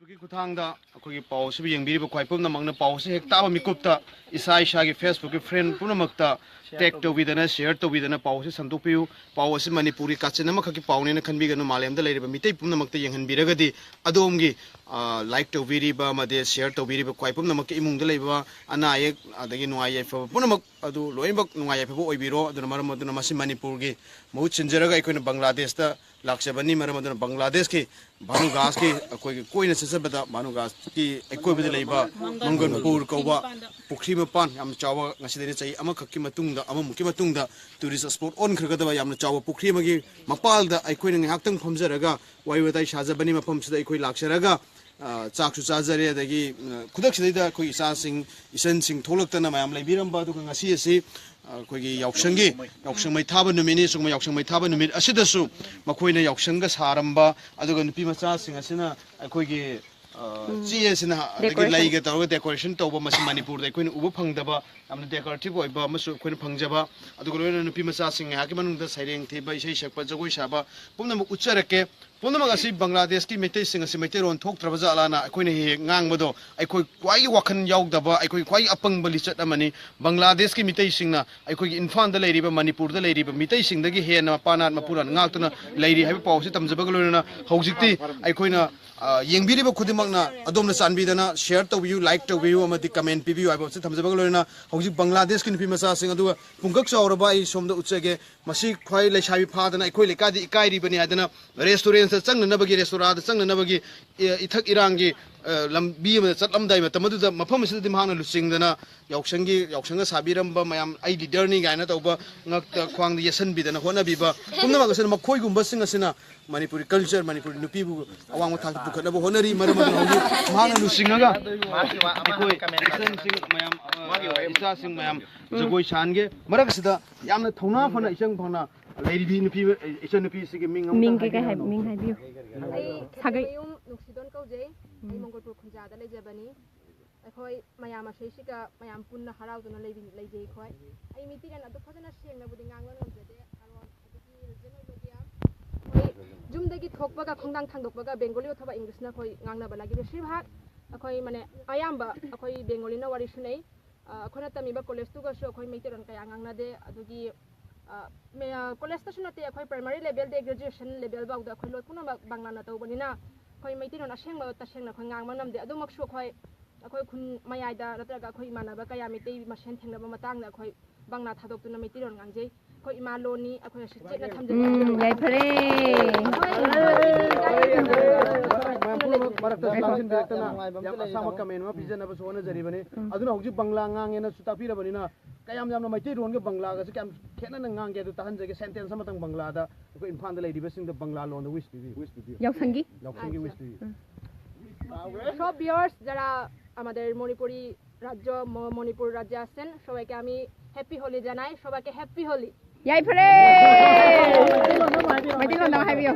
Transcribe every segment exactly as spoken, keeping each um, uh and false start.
ꯒꯤ ꯈꯨꯠꯊꯥꯡꯗ ꯑꯩꯈꯣꯏꯒꯤ ꯄꯥꯎ ꯑꯁꯤꯕꯨ ꯌꯦꯡꯕꯤꯔꯤꯕ ꯈ꯭ꯋꯥꯏ ꯄꯨꯝꯅꯃꯛꯅ ꯄꯥꯎ ꯑꯁꯤ ꯍꯦꯛ ꯇꯥꯕ ꯃꯤꯀꯨꯞꯇ ꯏꯁꯥ ꯏꯁꯥꯒꯤ Facebook-ꯀꯤ friend ꯄꯨꯝꯅꯃꯛꯇ tag ꯇꯧꯕꯤꯗꯅ, share ꯇꯧꯕꯤꯗꯅ ꯄꯥꯎ ꯑꯁꯤ ꯁꯟꯗꯣꯛꯄꯤꯌꯨ꯫ ꯄꯥꯎ ꯑꯁꯤ ꯃꯅꯤꯄꯨꯔꯒꯤ ꯀꯥꯆꯤꯟ ꯑꯃꯈꯛꯀꯤ ꯄꯥꯎꯅꯦꯅ ꯈꯟꯕꯤꯒꯅꯨ, ꯃꯥꯂꯦꯝꯗ ꯂꯩꯔꯤꯕ ꯃꯤꯇꯩ ꯄꯨꯝꯅꯃꯛꯇ ꯌꯦꯡꯍꯟꯕꯤꯔꯒꯗꯤ ꯑꯗꯣꯝꯒꯤ, ꯑ, like ꯇꯧꯕꯤꯔꯤꯕ ꯑꯃꯗꯤ share ꯇꯧꯕꯤꯔꯤꯕ ꯈ꯭ꯋꯥꯏ ꯄꯨꯝꯅꯃꯛꯀꯤ ꯏꯃꯨꯡꯗ ꯂꯩꯕ ꯑꯅꯥ ꯑꯌꯦꯛ ꯑꯗꯒꯤ ꯅꯨꯡꯉꯥꯏ ꯌꯥꯏꯐꯕ ꯄꯨꯝꯅꯃꯛ ꯑꯗꯨ ꯂꯣꯏꯅꯃꯛ ꯅꯨꯡꯉꯥꯏ ꯌꯥꯏꯐꯕ ꯑꯣꯏꯕꯤꯔꯣ꯫ ꯑꯗꯨꯅ ꯃꯔꯝ ꯑꯗꯨꯅ ꯃꯁꯤ ꯃꯅꯤꯄꯨꯔꯒꯤ ꯃꯍꯨꯠ ꯁꯤꯟꯖꯔꯒ ꯑꯩꯈꯣꯏꯅ ꯕꯪꯒ꯭ꯂꯥꯗꯦꯁꯇ ꯂꯥꯛꯆꯕꯅꯤ꯫ ꯃꯔꯝ ꯑꯗꯨꯅ ꯕꯪꯒ꯭ꯂꯥꯗꯦꯁꯀꯤ ꯚꯥꯅꯨꯒꯥꯁꯀꯤ ꯑꯩꯈꯣꯏꯒꯤ ꯀꯣꯏꯅ ꯆꯠꯆꯕꯗ ꯚꯥꯅꯨꯒꯥꯁꯀꯤ ꯑꯀꯣꯏꯕꯗ ꯂꯩꯕ ꯃꯪꯒꯟꯄꯨꯔ ꯀꯧꯕ ꯄꯨꯈ꯭ꯔꯤ ꯃꯄꯥꯟ, ꯌꯥꯝꯅ ꯆꯥꯎꯕ, ꯉꯁꯤꯗꯒꯤ ꯆꯍꯤ ꯑꯃꯈꯛꯀꯤ ꯃꯇꯨꯡꯗ, ꯑꯃꯃꯨꯛꯀꯤ ꯃꯇꯨꯡꯗ tourist spot ꯑꯣꯟꯈ꯭ꯔꯒꯗꯕ ꯌꯥꯝꯅ ꯆꯥꯎꯕ ꯄꯨꯈ꯭ꯔꯤ ꯑꯃꯒꯤ ꯃꯄꯥꯜꯗ ꯑꯩꯈꯣꯏꯅ ꯉꯥꯏꯍꯥꯛꯇꯪ ꯐꯝꯖꯔꯒ ꯋꯥꯔꯤ ꯋꯥꯇꯥꯏ ꯁꯥꯖꯕꯅꯤ꯫ ꯃꯐꯝꯁꯤꯗ ꯑꯩꯈꯣꯏ ꯂꯥꯛꯆꯔꯒ, ꯑ, ꯆꯥꯛꯁꯨ ꯆꯥꯖꯔꯦ, ꯑꯗꯒꯤ, ꯑ, ꯈꯨꯗꯛꯁꯤꯗꯩꯗ ꯑꯩꯈꯣꯏ ꯏꯆꯥꯁꯤꯡ, ꯏꯆꯟꯁꯤꯡ ꯊꯣꯛꯂꯛꯇꯅ ꯃꯌꯥꯝ ꯂꯩꯕꯤꯔꯝꯕ, ꯑꯗꯨꯒ ꯉꯁꯤ ꯑꯁꯤ, ꯑ, ꯑꯩꯈꯣꯏꯒꯤ ꯌꯥꯎꯁꯪꯒꯤ, ꯌꯥꯎꯁꯪ ꯃꯩ ꯊꯥꯕ ꯅꯨꯃꯤꯠꯅꯤ꯫ ꯁꯨꯝꯕ ꯌꯥꯎꯁꯪ ꯃꯩ ꯊꯥꯕ ꯅꯨꯃꯤꯠ ꯑꯁꯤꯗꯁꯨ ꯃꯈꯣꯏꯅ ꯌꯥꯎꯁꯪꯒ ꯁꯥꯔꯝꯕ, ꯑꯗꯨꯒ ꯅꯨꯄꯤ ꯃꯆꯥꯁꯤꯡ ꯑꯁꯤꯅ ꯑꯩꯈꯣꯏꯒꯤ, ꯑ, ꯎꯝ꯫ ꯆꯦ ꯑꯁꯤꯅ ꯑꯗꯒꯤ decoration꯫ ꯂꯩꯒ ꯇꯧꯔꯒ decoration ꯇꯧꯕ, ꯃꯁꯤ ꯃꯅꯤꯄꯨꯔꯗ ꯑꯩꯈꯣꯏꯅ ꯎꯕ ꯐꯪꯗꯕ ꯌꯥꯝꯅ decorative ꯑꯣꯏꯕ ꯑꯃꯁꯨ ꯑꯩꯈꯣꯏꯅ ꯐꯪꯖꯕ, ꯑꯗꯨꯒ ꯂꯣꯏꯅꯅ ꯅꯨꯄꯤ ꯃꯆꯥꯁꯤꯡ ꯉꯥꯏꯍꯥꯛꯀꯤ ꯃꯅꯨꯡꯗ ꯁꯩꯔꯦꯡ ꯊꯤꯕ, ꯏꯁꯩ ꯁꯛꯄ, ꯖꯒꯣꯏ ꯁꯥꯕ ꯄꯨꯝꯅꯃꯛ ꯎꯠꯆꯔꯛꯀꯦ꯫ ꯄꯨꯝꯅꯃꯛ ꯑꯁꯤ ꯕꯪꯒ꯭ꯂꯥꯗꯦꯁꯀꯤ ꯃꯩꯇꯩꯁꯤꯡ ꯑꯁꯤ ꯃꯩꯇꯩꯂꯣꯟ ꯊꯣꯛꯇ꯭ꯔꯕ ꯖꯥꯠꯂꯥꯅ ꯑꯩꯈꯣꯏꯅ ꯍꯦꯛ ꯍꯦꯛ ꯉꯥꯡꯕꯗꯣ ꯑꯩꯈꯣꯏ ꯈ꯭ꯋꯥꯏꯒꯤ ꯋꯥꯈꯜ ꯌꯥꯎꯗꯕ, ꯑꯩꯈꯣꯏ ꯈ꯭ꯋꯥꯏꯒꯤ ꯑꯄꯪꯕ ꯂꯤꯆꯠ ꯑꯃꯅꯤ꯫ ꯕꯪꯒ꯭ꯂꯥꯗꯦꯁꯀꯤ ꯃꯤꯇꯩꯁꯤꯡꯅ ꯑꯩꯈꯣꯏꯒꯤ ꯏꯝꯐꯥꯜꯗ ꯂꯩꯔꯤꯕ, ꯃꯅꯤꯄꯨꯔꯗ ꯂꯩꯔꯤꯕ ꯃꯤꯇꯩꯁꯤꯡꯗꯒꯤ ꯍꯦꯟꯅ ꯃꯄꯥ ꯅꯥꯠ ꯃꯄꯨ ꯅꯥꯠ ꯉꯥꯛꯇꯨꯅ ꯂꯩꯔꯤ ꯍꯥꯏꯕ ꯄꯥꯎ ꯑꯁꯤ ꯇꯝꯖꯕꯒ ꯂꯣꯏꯅꯅ ꯍꯧꯖꯤꯛꯇꯤ ꯑꯩꯈꯣꯏꯅ, ꯑ, ꯌꯦꯡꯕꯤꯔꯤꯕ ꯈꯨꯗꯤꯡꯃꯛꯅ ꯑꯗꯣꯝꯅ ꯆꯥꯟꯕꯤꯗꯅ share ꯇꯧꯕꯤꯌꯨ, like ꯇꯧꯕꯤꯌꯨ ꯑꯃꯗꯤ comment ꯄꯤꯕꯤꯌꯨ ꯍꯥꯏꯕ ꯑꯁꯤ ꯊꯝꯖꯕꯒ ꯂꯣꯏꯅꯅ ꯍꯧꯖꯤꯛ ꯕꯪꯒ꯭ꯂꯥꯗꯦꯁꯀꯤ ꯅꯨꯄꯤ ꯃꯆꯥꯁꯤꯡ ꯑꯗꯨꯒ ꯄꯨꯡꯀꯛ ꯆꯥꯎꯔꯕ ꯑꯩ ꯁꯣꯝꯗ ꯎꯠꯆꯒꯦ꯫ ꯃꯁꯤ ꯈ꯭ꯋꯥꯏ ꯂꯩꯁꯥꯕꯤ ꯐꯥꯗꯅ ꯑꯩꯈꯣꯏ ꯂꯩꯀꯥꯏꯗ ꯏꯀꯥꯏꯔꯤꯕꯅꯤ ꯍꯥꯏꯗꯅ restaurant ꯆꯪꯅꯅꯕꯒꯤ, restaurant ꯆꯪꯅꯅꯕꯒꯤ, ꯑꯦ, ꯏꯊꯛ ꯏꯔꯥꯡꯒꯤ, ꯑ, ꯂꯝꯕꯤ ꯑꯃꯗ ꯆꯠꯂꯝꯗꯥꯏ ꯃꯇꯝ ꯑꯗꯨꯗ ꯃꯐꯝ ꯑꯁꯤꯗꯗꯤ ꯃꯍꯥꯛꯅ ꯂꯨꯆꯤꯡꯗꯅ ꯌꯥꯎꯁꯪꯒꯤ, ꯌꯥꯎꯁꯪꯒ ꯁꯥꯕꯤꯔꯝꯕ ꯃꯌꯥꯝ, "ꯑꯩ leaderꯅꯤ" ꯀꯥꯏꯅ ꯇꯧꯕ ꯉꯛꯇ ꯈ꯭ꯋꯥꯡꯗ ꯌꯦꯠꯁꯟꯕꯤꯗꯅ ꯍꯣꯠꯅꯕꯤꯕ ꯄꯨꯝꯅꯃꯛ ꯑꯁꯤꯅ, ꯃꯈꯣꯏꯒꯨꯝꯕꯁꯤꯡ ꯑꯁꯤꯅ ꯃꯅꯤꯄꯨꯔꯤ culture, ꯃꯅꯤꯄꯨꯔꯤ ꯅꯨꯄꯤꯕꯨ ꯑꯋꯥꯡꯕ ꯊꯥꯛꯇ ꯄꯨꯈꯠꯅꯕ ꯍꯣꯠꯅꯔꯤ꯫ ꯃꯔꯝ ꯑꯗꯨꯅ ꯍꯧꯖꯤꯛ ꯃꯍꯥꯛꯅ ꯂꯨꯆꯤꯡꯉꯒ ꯑꯩꯈꯣꯏ ꯏꯆꯟꯁꯤꯡ ꯃꯌꯥꯝ, ꯑ, ꯏꯆꯥꯁꯤꯡ ꯃꯌꯥꯝ ꯖꯒꯣꯏ ꯁꯥꯍꯟꯒꯦ꯫ ꯃꯔꯛ ꯑꯁꯤꯗ ꯌꯥꯝꯅ ꯊꯧꯅꯥ ꯐꯅ ꯏꯆꯪ ꯐꯪꯅ ꯂꯩꯔꯤꯕꯤ ꯅꯨꯄꯤ, ꯏꯆꯟꯅꯨꯄꯤꯁꯤꯒꯤ ꯃꯤꯡ ꯑꯃꯨꯛꯇ ꯃꯤꯡ ꯀꯩ ꯀꯩ ꯍꯥꯏ-, ꯍꯥꯏꯕꯤꯔꯝꯃꯨ꯫ ꯃꯤꯡ ꯍꯥꯏꯕꯤꯌꯨ꯫ ꯑꯩ ꯁꯥꯒꯩ꯫ ꯁꯥꯒꯩꯃꯌꯨꯝ ꯅꯨꯡꯁꯤꯗꯣꯟ ꯀꯧꯖꯩ꯫ ꯑꯩ ꯎꯝ꯫ ꯃꯪꯒꯣꯜꯄꯨꯔ ꯈꯨꯟꯖꯥꯗ ꯂꯩꯖꯕꯅꯤ꯫ ꯑꯩꯈꯣꯏ ꯃꯌꯥꯝ ꯑꯁꯤꯁꯤꯒ ꯃꯌꯥꯝ ꯄꯨꯟꯅ ꯍꯔꯥꯎꯗꯨꯅ ꯂꯩꯕꯤ-, ꯂꯩꯖꯩ ꯑꯩꯈꯣꯏ꯫ ꯑꯩ ꯃꯤꯇꯩꯂꯣꯟ ꯑꯗꯨ ꯐꯖꯅ ꯁꯦꯡꯅꯕꯨꯗꯤ ꯉꯥꯡꯕ ꯉꯝꯖꯗꯦ꯫ ꯑꯔꯣꯟ ꯍꯥꯏꯕꯗꯤ ꯔꯤꯖꯟ ꯑꯣꯏꯕꯒꯤ ꯑꯩꯈꯣꯏ ꯌꯨꯝꯗꯒꯤ ꯊꯣꯛꯄꯒ ꯈꯣꯡꯗꯥꯡ ꯊꯥꯡꯗꯣꯛꯄꯒ ꯕꯦꯡꯒꯣꯂꯤ ꯑꯣꯊꯣꯕꯥ ꯏꯪꯂꯤꯁꯅ ꯑꯩꯈꯣꯏ ꯉꯥꯡꯅꯕ ꯂꯥꯒꯤ ꯕꯦꯁꯤꯔ ꯚꯥꯒ ꯑꯩꯈꯣꯏ ꯃꯅꯦ ꯑꯌꯥꯝꯕ ꯑꯩꯈꯣꯏ ꯕꯦꯡꯒꯣꯂꯤꯅ ꯋꯥꯔꯤ ꯁꯥꯟꯅꯩ꯫ ꯑ, ꯑꯩꯈꯣꯏꯅ ꯇꯝꯃꯤꯕ ꯀꯣꯂꯦꯖꯇꯨꯒꯁꯨ ꯑꯩꯈꯣꯏ ꯃꯩꯇꯩꯂꯣꯟ ꯀꯌꯥ ꯉꯥꯡꯅꯗꯦ꯫ ꯑꯗꯨꯒꯤ, ꯑ, ꯃꯦ-, ꯑ, ꯀꯣꯂꯦꯖꯇꯁꯨ ꯅꯠꯇꯦ, ꯑꯩꯈꯣꯏ ꯄ꯭ꯔꯥꯏꯃꯔꯤ ꯂꯦꯚꯦꯜꯗꯒꯤ ꯒ꯭ꯔꯦꯖꯨꯑꯦꯁꯟ ꯂꯦꯚꯦꯜ ꯐꯥꯎꯗ ꯑꯩꯈꯣꯏ ꯂꯣꯏ ꯄꯨꯝꯅꯃꯛ ꯕꯪꯂꯥꯅ ꯇꯧꯕꯅꯤꯅ ꯑꯩꯈꯣꯏ ꯃꯩꯇꯩꯂꯣꯟ ꯑꯁꯦꯡꯕ ꯇꯁꯦꯡꯅ ꯑꯩꯈꯣꯏ ꯉꯥꯡꯕ ꯉꯝꯗꯦ꯫ ꯑꯗꯨꯃꯛꯁꯨ ꯑꯩꯈꯣꯏ, ꯑꯩꯈꯣꯏ ꯈꯨꯟ ꯃꯌꯥꯏꯗ ꯅꯠꯇ꯭ꯔꯒ ꯑꯩꯈꯣꯏ ꯏꯃꯥꯟꯅꯕ ꯀꯌꯥ ꯃꯩꯇꯩ ꯃꯁꯦꯟ ꯊꯦꯡꯅꯕ ꯃꯇꯥꯡꯗ ꯑꯩꯈꯣꯏ ꯕꯪꯂꯥ ꯊꯥꯗꯣꯛꯇꯨꯅ ꯃꯩꯇꯩꯂꯣꯟ ꯉꯥꯡꯖꯩ꯫ ꯑꯩꯈꯣꯏ ꯏꯃꯥ ꯂꯣꯟꯅꯤ, ꯑꯩꯈꯣꯏ ꯑꯁꯤ ꯆꯦꯠꯅ ꯊꯝꯖꯅꯤꯡꯉꯤ꯫ ꯎꯝ, ꯌꯥꯏꯐꯔꯦ꯫ ꯃꯔꯛꯇ ꯂꯥꯡꯁꯤꯟꯕꯤꯔꯛꯇꯅ ꯌꯥꯝ ꯑꯁꯥꯡꯕ ꯀꯃꯦꯟ ꯑꯃ ꯄꯤꯖꯅꯕꯁꯨ ꯍꯣꯠꯅꯖꯔꯤꯕꯅꯤ꯫ ꯑꯗꯨꯅ ꯍꯧꯖꯤꯛ ꯕꯪꯂꯥ ꯉꯥꯡꯉꯦꯅꯁꯨ ꯇꯥꯛꯄꯤꯔꯕꯅꯤꯅ ꯀꯌꯥꯝ ꯌꯥꯝꯅ ꯃꯩꯇꯩꯂꯣꯟꯒ ꯕꯪꯂꯥꯒꯁꯦ ꯀꯌꯥꯝ ꯈꯦꯠꯅꯅ ꯉꯥꯡꯒꯦ ꯑꯗꯨ ꯇꯥꯍꯟꯖꯒꯦ꯫ ꯁꯦꯟꯇꯦꯟꯁ ꯑꯃꯇꯪ ꯕꯪꯂꯥꯗ ꯑꯩꯈꯣꯏ ꯏꯝꯐꯥꯜꯗ ꯂꯩꯔꯤꯕꯁꯤꯡꯗ ꯕꯪꯂꯥ ꯂꯣꯟꯗ wish ꯄꯤꯕꯤꯌꯨ꯫ ꯌꯥꯎꯁꯪꯒꯤ꯫ ꯌꯥꯎꯁꯪꯒꯤ wish ꯄꯤꯕꯤꯌꯨ꯫ So viewers, যারা আমাদের মণিপুরি রাজ্য, ম-, মণিপুর রাজ্যে আছেন, সবাইকে আমি হ্যাপি হোলি জানাই, সবাইকে হ্যাপি হোলি। ꯌꯥꯏꯐꯔꯦ꯫ ꯃꯩꯇꯩꯂꯣꯟꯗ ꯑꯃ ꯍꯥꯏꯕꯤꯌꯣ꯫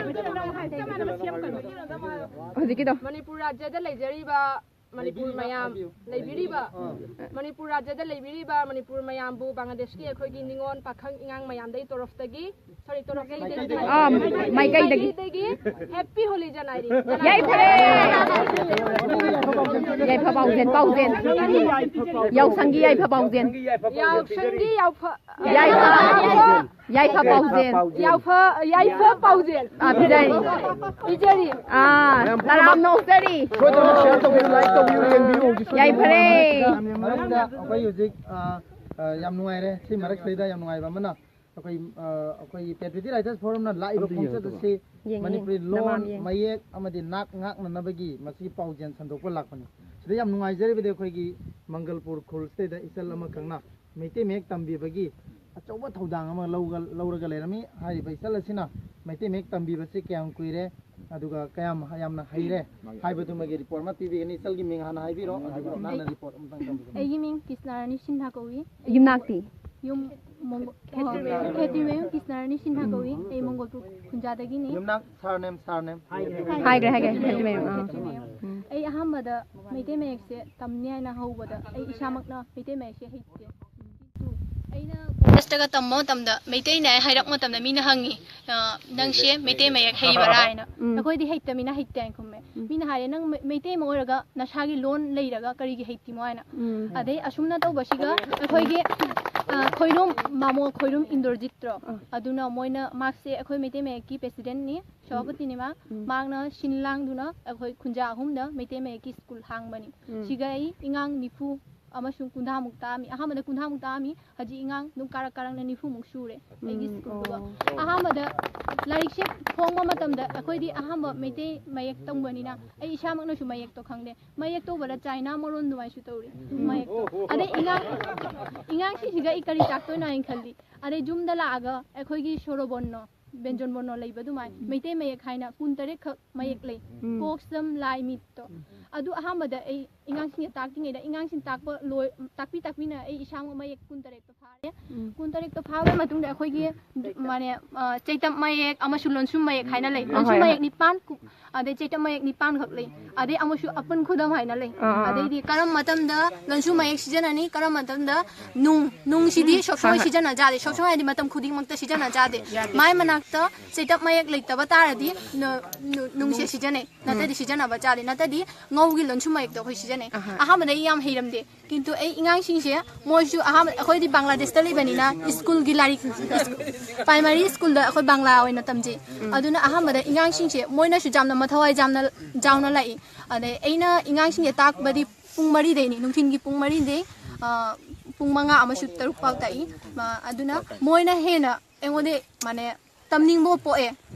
ꯍꯧꯖꯤꯛꯀꯤꯗꯣ꯫ ꯃꯅꯤꯄꯨꯔ ꯔꯥꯖ꯭ꯌꯗ ꯂꯩꯖꯔꯤꯕ ꯃꯅꯤꯄꯨꯔ ꯃꯌꯥꯝ, ꯂꯩꯕꯤꯔꯤꯕ ꯃꯅꯤꯄꯨꯔ ꯔꯥꯖ꯭ꯌꯗ ꯂꯩꯕꯤꯔꯤꯕ ꯃꯅꯤꯄꯨꯔ ꯃꯌꯥꯝꯕꯨ ꯕꯪꯒ꯭ꯂꯥꯗꯦꯁꯀꯤ ꯑꯩꯈꯣꯏꯒꯤ ꯅꯤꯉꯣꯜ ꯄꯥꯈꯪ ꯏꯉꯥꯡ ꯃꯌꯥꯝꯗꯒꯤ ꯇꯣꯔꯐꯇꯒꯤ, ꯁꯣꯔꯤ, ꯇꯣꯔꯐꯇꯒꯤ, ꯑꯥ, ꯃꯥꯏꯀꯩꯗꯒꯤ꯫ ꯃꯥꯏꯀꯩꯗꯒꯤ ꯍꯦꯄꯤ ꯍꯣꯂꯤ ꯖꯅꯥꯏꯔꯤ꯫ ꯌꯥꯏꯐꯔꯦ꯫ ꯌꯥꯏꯐ ꯄꯥꯎꯖꯦꯟ, ꯄꯥꯎꯖꯦꯟ꯫ ꯌꯥꯎꯁꯪꯒꯤ ꯌꯥꯏꯐ ꯄꯥꯎꯖꯦꯟ꯫ ꯌꯥꯎꯁꯪꯒꯤ ꯌꯥꯎꯐ ꯌꯥꯏꯐ꯫ ꯌꯥꯏꯐ ꯄꯥꯎꯖꯦꯟ꯫ ꯌꯥꯎꯐ, ꯌꯥꯏꯐ ꯄꯥꯎꯖꯦꯟ ꯑꯥ, ꯄꯤꯖꯔꯤ꯫ ꯄꯤꯖꯔꯤ꯫ ꯑꯥ, ꯇꯔꯥꯝꯅ ꯑꯣꯛꯆꯔꯤ꯫ ꯁꯣꯏꯗꯅ ꯁꯤꯌꯔ ꯇꯧꯕꯤꯌꯨ, ꯂꯥꯏꯛ ꯇꯧꯕꯤꯌꯨ, ꯌꯦꯡꯕꯤꯌꯨ ꯍꯧꯖꯤꯛ ꯁꯣꯏꯗꯅ꯫ ꯌꯥꯏꯐꯔꯦ꯫ ꯃꯔꯛꯇ ꯑꯩꯈꯣꯏ ꯍꯧꯖꯤꯛ ꯑ, ꯑ, ꯌꯥꯝ ꯅꯨꯡꯉꯥꯏꯔꯦ꯫ ꯁꯤ ꯃꯔꯛꯁꯤꯗꯩꯗ ꯌꯥꯝ ꯅꯨꯡꯉꯥꯏꯕ ꯑꯃꯅ ꯑꯩꯈꯣꯏ, ꯑ, ꯑꯩꯈꯣꯏꯒꯤ Patriotic Writers Forumꯅ ꯂꯥꯛꯏꯕ ꯈꯣꯡꯆꯠ ꯑꯁꯤ ꯌꯦꯡꯉꯤ, ꯃꯅꯤꯄꯨꯔꯤ ꯅꯃꯥꯝ ꯂꯣꯟ, ꯌꯦꯡꯉꯤ꯫ ꯃꯌꯦꯛ ꯑꯃꯗꯤ ꯅꯥꯠ ꯉꯥꯛꯅꯅꯕꯒꯤ ꯃꯁꯤꯒꯤ ꯄꯥꯎꯖꯦꯜ ꯁꯟꯗꯣꯛꯄ ꯂꯥꯛꯄꯅꯤ꯫ ꯁꯤꯗ ꯌꯥꯝ ꯅꯨꯡꯉꯥꯏꯖꯔꯤꯕꯗꯤ ꯑꯩꯈꯣꯏꯒꯤ ꯃꯪꯒꯜꯄꯨꯔ ꯈꯨꯜꯁꯤꯗꯩꯗ ꯏꯆꯜ ꯑꯃꯈꯛꯅ ꯃꯩꯇꯩ ꯃꯌꯦꯛ ꯇꯝꯕꯤꯕꯒꯤ ꯑꯆꯧꯕ ꯊꯧꯗꯥꯡ ꯑꯃ ꯂꯧꯒ-, ꯂꯧꯔꯒ ꯂꯩꯔꯝꯃꯤ꯫ ꯍꯥꯏꯔꯤꯕ ꯏꯆꯜ ꯑꯁꯤꯅ ꯃꯩꯇꯩ ꯃꯌꯦꯛ ꯇꯝꯕꯤꯕꯁꯤ ꯀꯌꯥꯝ ꯀꯨꯏꯔꯦ, ꯑꯗꯨꯒ ꯀꯌꯥꯝ ꯌꯥꯝꯅ ꯍꯩꯔꯦ ꯍꯥꯏꯕꯗꯨꯃꯒꯤ ꯔꯤꯄꯣꯔꯠ ꯑꯃ ꯄꯤꯕꯤꯒꯅꯤ꯫ ꯏꯆꯜꯒꯤ ꯃꯤꯡ ꯍꯥꯟꯅ ꯍꯥꯏꯕꯤꯔꯣ, ꯑꯗꯨꯒ ꯅꯪꯅ ꯔꯤꯄꯣꯔꯠ ꯑꯃꯇꯪ ꯇꯧꯕꯤꯔꯣ꯫ ꯑꯩꯒꯤ ꯃꯤꯡ ꯀ꯭ꯔꯤꯁꯅꯥꯔꯥꯅꯤ ꯁꯤꯟꯍꯥ ꯀꯧꯏ꯫ ꯌꯨꯝꯅꯥꯛꯇꯤ? ꯌꯨꯝ ꯃꯣꯡꯒꯣ-, ꯈꯦꯇ꯭ꯔꯤꯃꯌꯨꯝ ꯀ꯭ꯔꯤꯁꯅꯥꯔꯥꯅꯤ ꯁꯤꯟꯍꯥ ꯀꯧꯏ꯫ ꯑꯩ ꯃꯪꯒꯣꯜꯄꯨꯔ ꯈꯨꯟꯖꯥꯗꯒꯤꯅꯤ꯫ ꯌꯨꯝꯅꯥꯛ ꯁꯥꯔꯅꯦꯝ, ꯁꯥꯔꯅꯦꯝ꯫ ꯍꯥꯏꯈ꯭ꯔꯦ, ꯍꯥꯏꯈ꯭ꯔꯦ, ꯈꯦꯇ꯭ꯔꯤꯃꯌꯨꯝ, ꯑꯥ꯫ ꯈꯦꯇ꯭ꯔꯤꯃꯌꯨꯝ꯫ ꯑꯩ ꯑꯍꯥꯟꯕꯗ ꯃꯩꯇꯩ ꯃꯌꯦꯛꯁꯦ ꯇꯝꯅꯤ ꯍꯥꯏꯅ ꯍꯧꯕꯗ ꯑꯩ ꯏꯁꯥꯃꯛꯅ ꯃꯩꯇꯩ ꯃꯌꯦꯛꯁꯦ ꯍꯩꯇꯦ꯫ ꯑꯩꯅ ꯀꯣꯂꯦꯖꯇꯒ ꯇꯝꯕ ꯃꯇꯝꯗ ꯃꯩꯇꯩꯅꯦ ꯍꯥꯏꯔꯛꯄ ꯃꯇꯝꯗ ꯃꯤꯅ ꯍꯪꯉꯤ, "ꯑ, ꯅꯪꯁꯦ ꯃꯩꯇꯩ ꯃꯌꯦꯛ ꯍꯩꯕꯔꯥ?" ꯍꯥꯏꯅ꯫ ꯎꯝ꯫ ꯑꯩꯈꯣꯏꯗꯤ ꯍꯩꯇꯃꯤꯅ ꯍꯩꯇꯦ ꯍꯥꯏꯅ ꯈꯨꯝꯃꯦ꯫ ꯎꯝ꯫ ꯃꯤꯅ ꯍꯥꯏꯔꯦ, "ꯅꯪ ꯃꯩ-, ꯃꯩꯇꯩ ꯑꯃ ꯑꯣꯏꯔꯒ ꯅꯁꯥꯒꯤ ꯂꯣꯟ ꯂꯩꯔꯒ ꯀꯔꯤꯒꯤ ꯍꯩꯇꯤꯃꯣ?" ꯍꯥꯏꯅ꯫ ꯎꯝ꯫ ꯑꯗꯩ ꯑꯁꯨꯝꯅ ꯇꯧꯕꯁꯤꯒ ꯑꯩꯈꯣꯏꯒꯤ, ꯑ, ꯈꯣꯏꯔꯨꯝ, ꯃꯥꯃꯣ ꯈꯣꯏꯔꯨꯝ ꯏꯟꯗ꯭ꯔꯖꯤꯠꯇ꯭ꯔꯣ? ꯑꯥ꯫ ꯑꯗꯨꯅ ꯃꯣꯏꯅ, ꯃꯍꯥꯛꯁꯦ ꯑꯩꯈꯣꯏ ꯃꯩꯇꯩ ꯃꯌꯦꯛꯀꯤ ꯄ꯭ꯔꯦꯁꯤꯗꯦꯟꯠꯅꯤ, ꯁꯚꯥꯄꯇꯤꯅꯤ ꯃꯥ꯫ ꯎꯝ꯫ ꯃꯍꯥꯛꯅ ꯁꯤꯟ ꯂꯥꯡꯗꯨꯅ ꯑꯩꯈꯣꯏ ꯈꯨꯟꯖꯥ ꯑꯍꯨꯝꯗ ꯃꯩꯇꯩ ꯃꯌꯦꯛꯀꯤ ꯁ꯭ꯀꯨꯜ ꯍꯥꯡꯕꯅꯤ꯫ ꯎꯝ꯫ ꯁꯤꯒ ꯑꯩ ꯏꯉꯥꯡ ꯅꯤꯐꯨ ꯑꯃꯁꯨꯡ ꯀꯨꯟꯊ꯭ꯔꯥꯃꯨꯛ ꯇꯥꯛꯑꯝꯃꯤ꯫ ꯑꯍꯥꯟꯕꯗ ꯀꯨꯟꯊ꯭ꯔꯥꯃꯨꯛ ꯇꯥꯛꯑꯝꯃꯤ, ꯍꯧꯖꯤꯛ ꯏꯉꯥꯡ ꯑꯗꯨꯝ ꯀꯥꯔꯛ ꯀꯥꯔꯛꯅ ꯅꯤꯐꯨꯃꯨꯛ ꯁꯨꯔꯦ ꯑꯩꯒꯤ ꯎꯝ, ꯁ꯭ꯀꯨꯜꯗꯨꯒ꯫ ꯑꯣ꯫ ꯑꯍꯥꯟꯕꯗ ꯂꯥꯏꯔꯤꯛꯁꯦ ꯐꯣꯡꯕ ꯃꯇꯝꯗ ꯑꯩꯈꯣꯏꯗꯤ ꯑꯍꯥꯟꯕ ꯃꯩꯇꯩ ꯃꯌꯦꯛ ꯇꯝꯕꯅꯤꯅ ꯑꯩ ꯏꯁꯥꯃꯛꯅꯁꯨ ꯃꯌꯦꯛꯇꯣ ꯈꯪꯗꯦ꯫ ꯃꯌꯦꯛ ꯇꯧꯕꯗ ꯆꯥꯏꯅꯥ ꯃꯔꯣꯟ ꯑꯗꯨꯃꯥꯏꯅꯁꯨ ꯇꯧꯔꯤ ꯃꯌꯦꯛꯇꯣ꯫ ꯑꯗꯩ ꯏꯉꯥꯡ, ꯏꯉꯥꯡꯁꯤꯡꯁꯤꯒ ꯑꯩ ꯀꯔꯤ ꯇꯥꯛꯇꯣꯏꯅꯣ ꯍꯥꯏꯅ ꯈꯜꯂꯤ꯫ ꯑꯗꯩ ꯌꯨꯝꯗ ꯂꯥꯛꯑꯒ ꯑꯩꯈꯣꯏꯒꯤ ꯁꯣꯔꯣꯕꯣꯟꯅꯣ, ꯕꯦꯟꯖꯣꯟ ꯕꯣꯟꯅꯣ ꯂꯩꯕ ꯑꯗꯨꯃꯥꯏ ꯎꯝ꯫ ꯃꯩꯇꯩ ꯃꯌꯦꯛ ꯍꯥꯏꯅ ꯀꯨꯟꯇꯔꯦꯠ ꯈꯛ ꯃꯌꯦꯛ ꯂꯩ꯫ ꯎꯝ꯫ ꯀꯣꯛ, ꯁꯝ, ꯂꯥꯏ, ꯃꯤꯠꯇꯣ꯫ ꯎꯝ꯫ ꯑꯗꯨ ꯑꯍꯥꯟꯕꯗ ꯑꯩ ꯑꯉꯥꯡꯁꯤꯡꯁꯦ ꯇꯥꯛꯇ꯭ꯔꯤꯉꯩꯗ, ꯑꯉꯥꯡꯁꯤꯡ ꯇꯥꯛꯄ ꯂꯣꯏ-, ꯇꯥꯛꯄꯤ ꯇꯥꯛꯄꯤꯅ ꯑꯩ ꯏꯁꯥꯃꯛ ꯃꯌꯦꯛ ꯀꯨꯟꯇꯔꯦꯠꯇꯣ ꯐꯥꯔꯦ꯫ ꯎꯝ꯫ ꯀꯨꯟꯇꯔꯦꯠꯇꯣ ꯐꯥꯕ ꯃꯇꯨꯡꯗ ꯑꯩꯈꯣꯏꯒꯤ, ꯃꯥꯅꯦ, ꯑ, ꯆꯩꯇꯞ ꯃꯌꯦꯛ ꯑꯃꯁꯨꯡ ꯂꯣꯟꯁꯨꯝ ꯃꯌꯦꯛ ꯍꯥꯏꯅ ꯂꯩ꯫ ꯑ, ꯂꯣꯟꯁꯨꯝ ꯍꯣꯏ, ꯃꯌꯦꯛ ꯍꯣꯏ꯫ ꯅꯤꯄꯥꯟ ꯀꯨ-, ꯑꯗꯩ ꯆꯩꯇꯞ ꯃꯌꯦꯛ ꯅꯤꯄꯥꯟ ꯈꯛ ꯂꯩ꯫ ꯑꯗꯩ ꯑꯃꯁꯨ ꯑꯄꯨꯟ ꯈꯨꯗꯝ ꯍꯥꯏꯅ ꯂꯩ꯫ ꯑꯥ, ꯑꯥ, ꯑꯥ꯫ ꯑꯗꯩꯗꯤ ꯀꯔꯝꯕ ꯃꯇꯝꯗ ꯂꯣꯟꯁꯨꯝ ꯃꯌꯦꯛ ꯁꯤꯖꯤꯟꯅꯅꯤ, ꯀꯔꯝꯕ ꯃꯇꯝꯗ ꯅꯨꯡ, ꯅꯨꯡꯁꯤꯗꯤ ꯁꯣꯛꯁꯣꯏ ꯍꯣꯏ, ꯍꯣꯏ꯫ ꯁꯤꯖꯤꯟꯅꯖꯥꯗꯦ, ꯁꯣꯛꯁꯣꯏ ꯍꯥꯏꯗꯤ ꯃꯇꯝ ꯈꯨꯗꯤꯡꯃꯛꯇ ꯁꯤꯖꯤꯟꯅꯖꯥꯗꯦ꯫ ꯌꯥꯗꯦ꯫ ꯃꯥꯏ ꯃꯅꯥꯛꯇ ꯆꯩꯇꯞ ꯃꯌꯦꯛ ꯂꯩꯇꯕ ꯇꯥꯔꯗꯤ ꯅ-, ꯅꯨ-, ꯅꯨꯡꯁꯦ ꯁꯤꯖꯤꯟꯅꯩ, ꯎꯝ꯫ ꯅꯠꯇ꯭ꯔꯗꯤ ꯁꯤꯖꯤꯟꯅꯕ ꯆꯥꯗꯦ, ꯅꯠꯇ꯭ꯔꯗꯤ ꯉꯧꯒꯤ ꯂꯣꯟꯁꯨꯝ ꯃꯌꯦꯛꯇꯣ ꯑꯩꯈꯣꯏ ꯁꯤꯖꯤꯟꯅꯩ꯫ ꯑꯍꯥ꯫ ꯑꯍꯥꯟꯕꯗ ꯑꯩ ꯌꯥꯝ ꯍꯩꯔꯝꯗꯦ, ꯀꯤꯟꯇꯨ ꯑꯩ ꯑꯉꯥꯡꯁꯤꯡꯁꯦ ꯃꯣꯏꯁꯨ ꯑꯍꯥꯟꯕ, ꯑꯩꯈꯣꯏꯗꯤ ꯕꯪꯒ꯭ꯂꯥꯗꯦꯁꯇ ꯂꯩꯕꯅꯤꯅ ꯁ꯭ꯀꯨꯜꯒꯤ ꯂꯥꯏꯔꯤꯛ, ꯄ꯭ꯔꯥꯏꯃꯥꯔꯤ ꯁ꯭ꯀꯨꯜꯗ ꯑꯩꯈꯣꯏ ꯕꯪꯒ꯭ꯂꯥ ꯑꯣꯏꯅ ꯇꯝꯖꯩ꯫ ꯎꯝ꯫ ꯑꯗꯨꯅ ꯑꯍꯥꯟꯕꯗ ꯑꯉꯥꯡꯁꯤꯡꯁꯦ ꯃꯣꯏꯅꯁꯨ ꯌꯥꯝꯅ ꯃꯊꯧꯋꯥꯏ ꯌꯥꯝꯅ ꯆꯥꯎꯅ ꯂꯥꯛꯏ꯫ ꯑꯗꯩ ꯑꯩꯅ ꯑꯉꯥꯡꯁꯤꯡꯁꯦ ꯇꯥꯛꯄꯗꯤ ꯄꯨꯡ ꯃꯔꯤꯗꯩꯅꯤ, ꯅꯨꯡꯊꯤꯟꯒꯤ ꯄꯨꯡ ꯃꯔꯤꯗꯩ, ꯑ, ꯄꯨꯡ ꯃꯉꯥ ꯑꯃꯁꯨ ꯇꯔꯨꯛ ꯐꯥꯎ ꯇꯥꯛꯏ꯫ ꯃ-, ꯑꯗꯨꯅ ꯃꯣꯏꯅ ꯍꯦꯟꯅ ꯑꯩꯉꯣꯟꯗ, ꯃꯥꯅꯦ, ꯇꯝꯅꯤꯡꯕ ꯄꯣꯛꯑꯦ꯫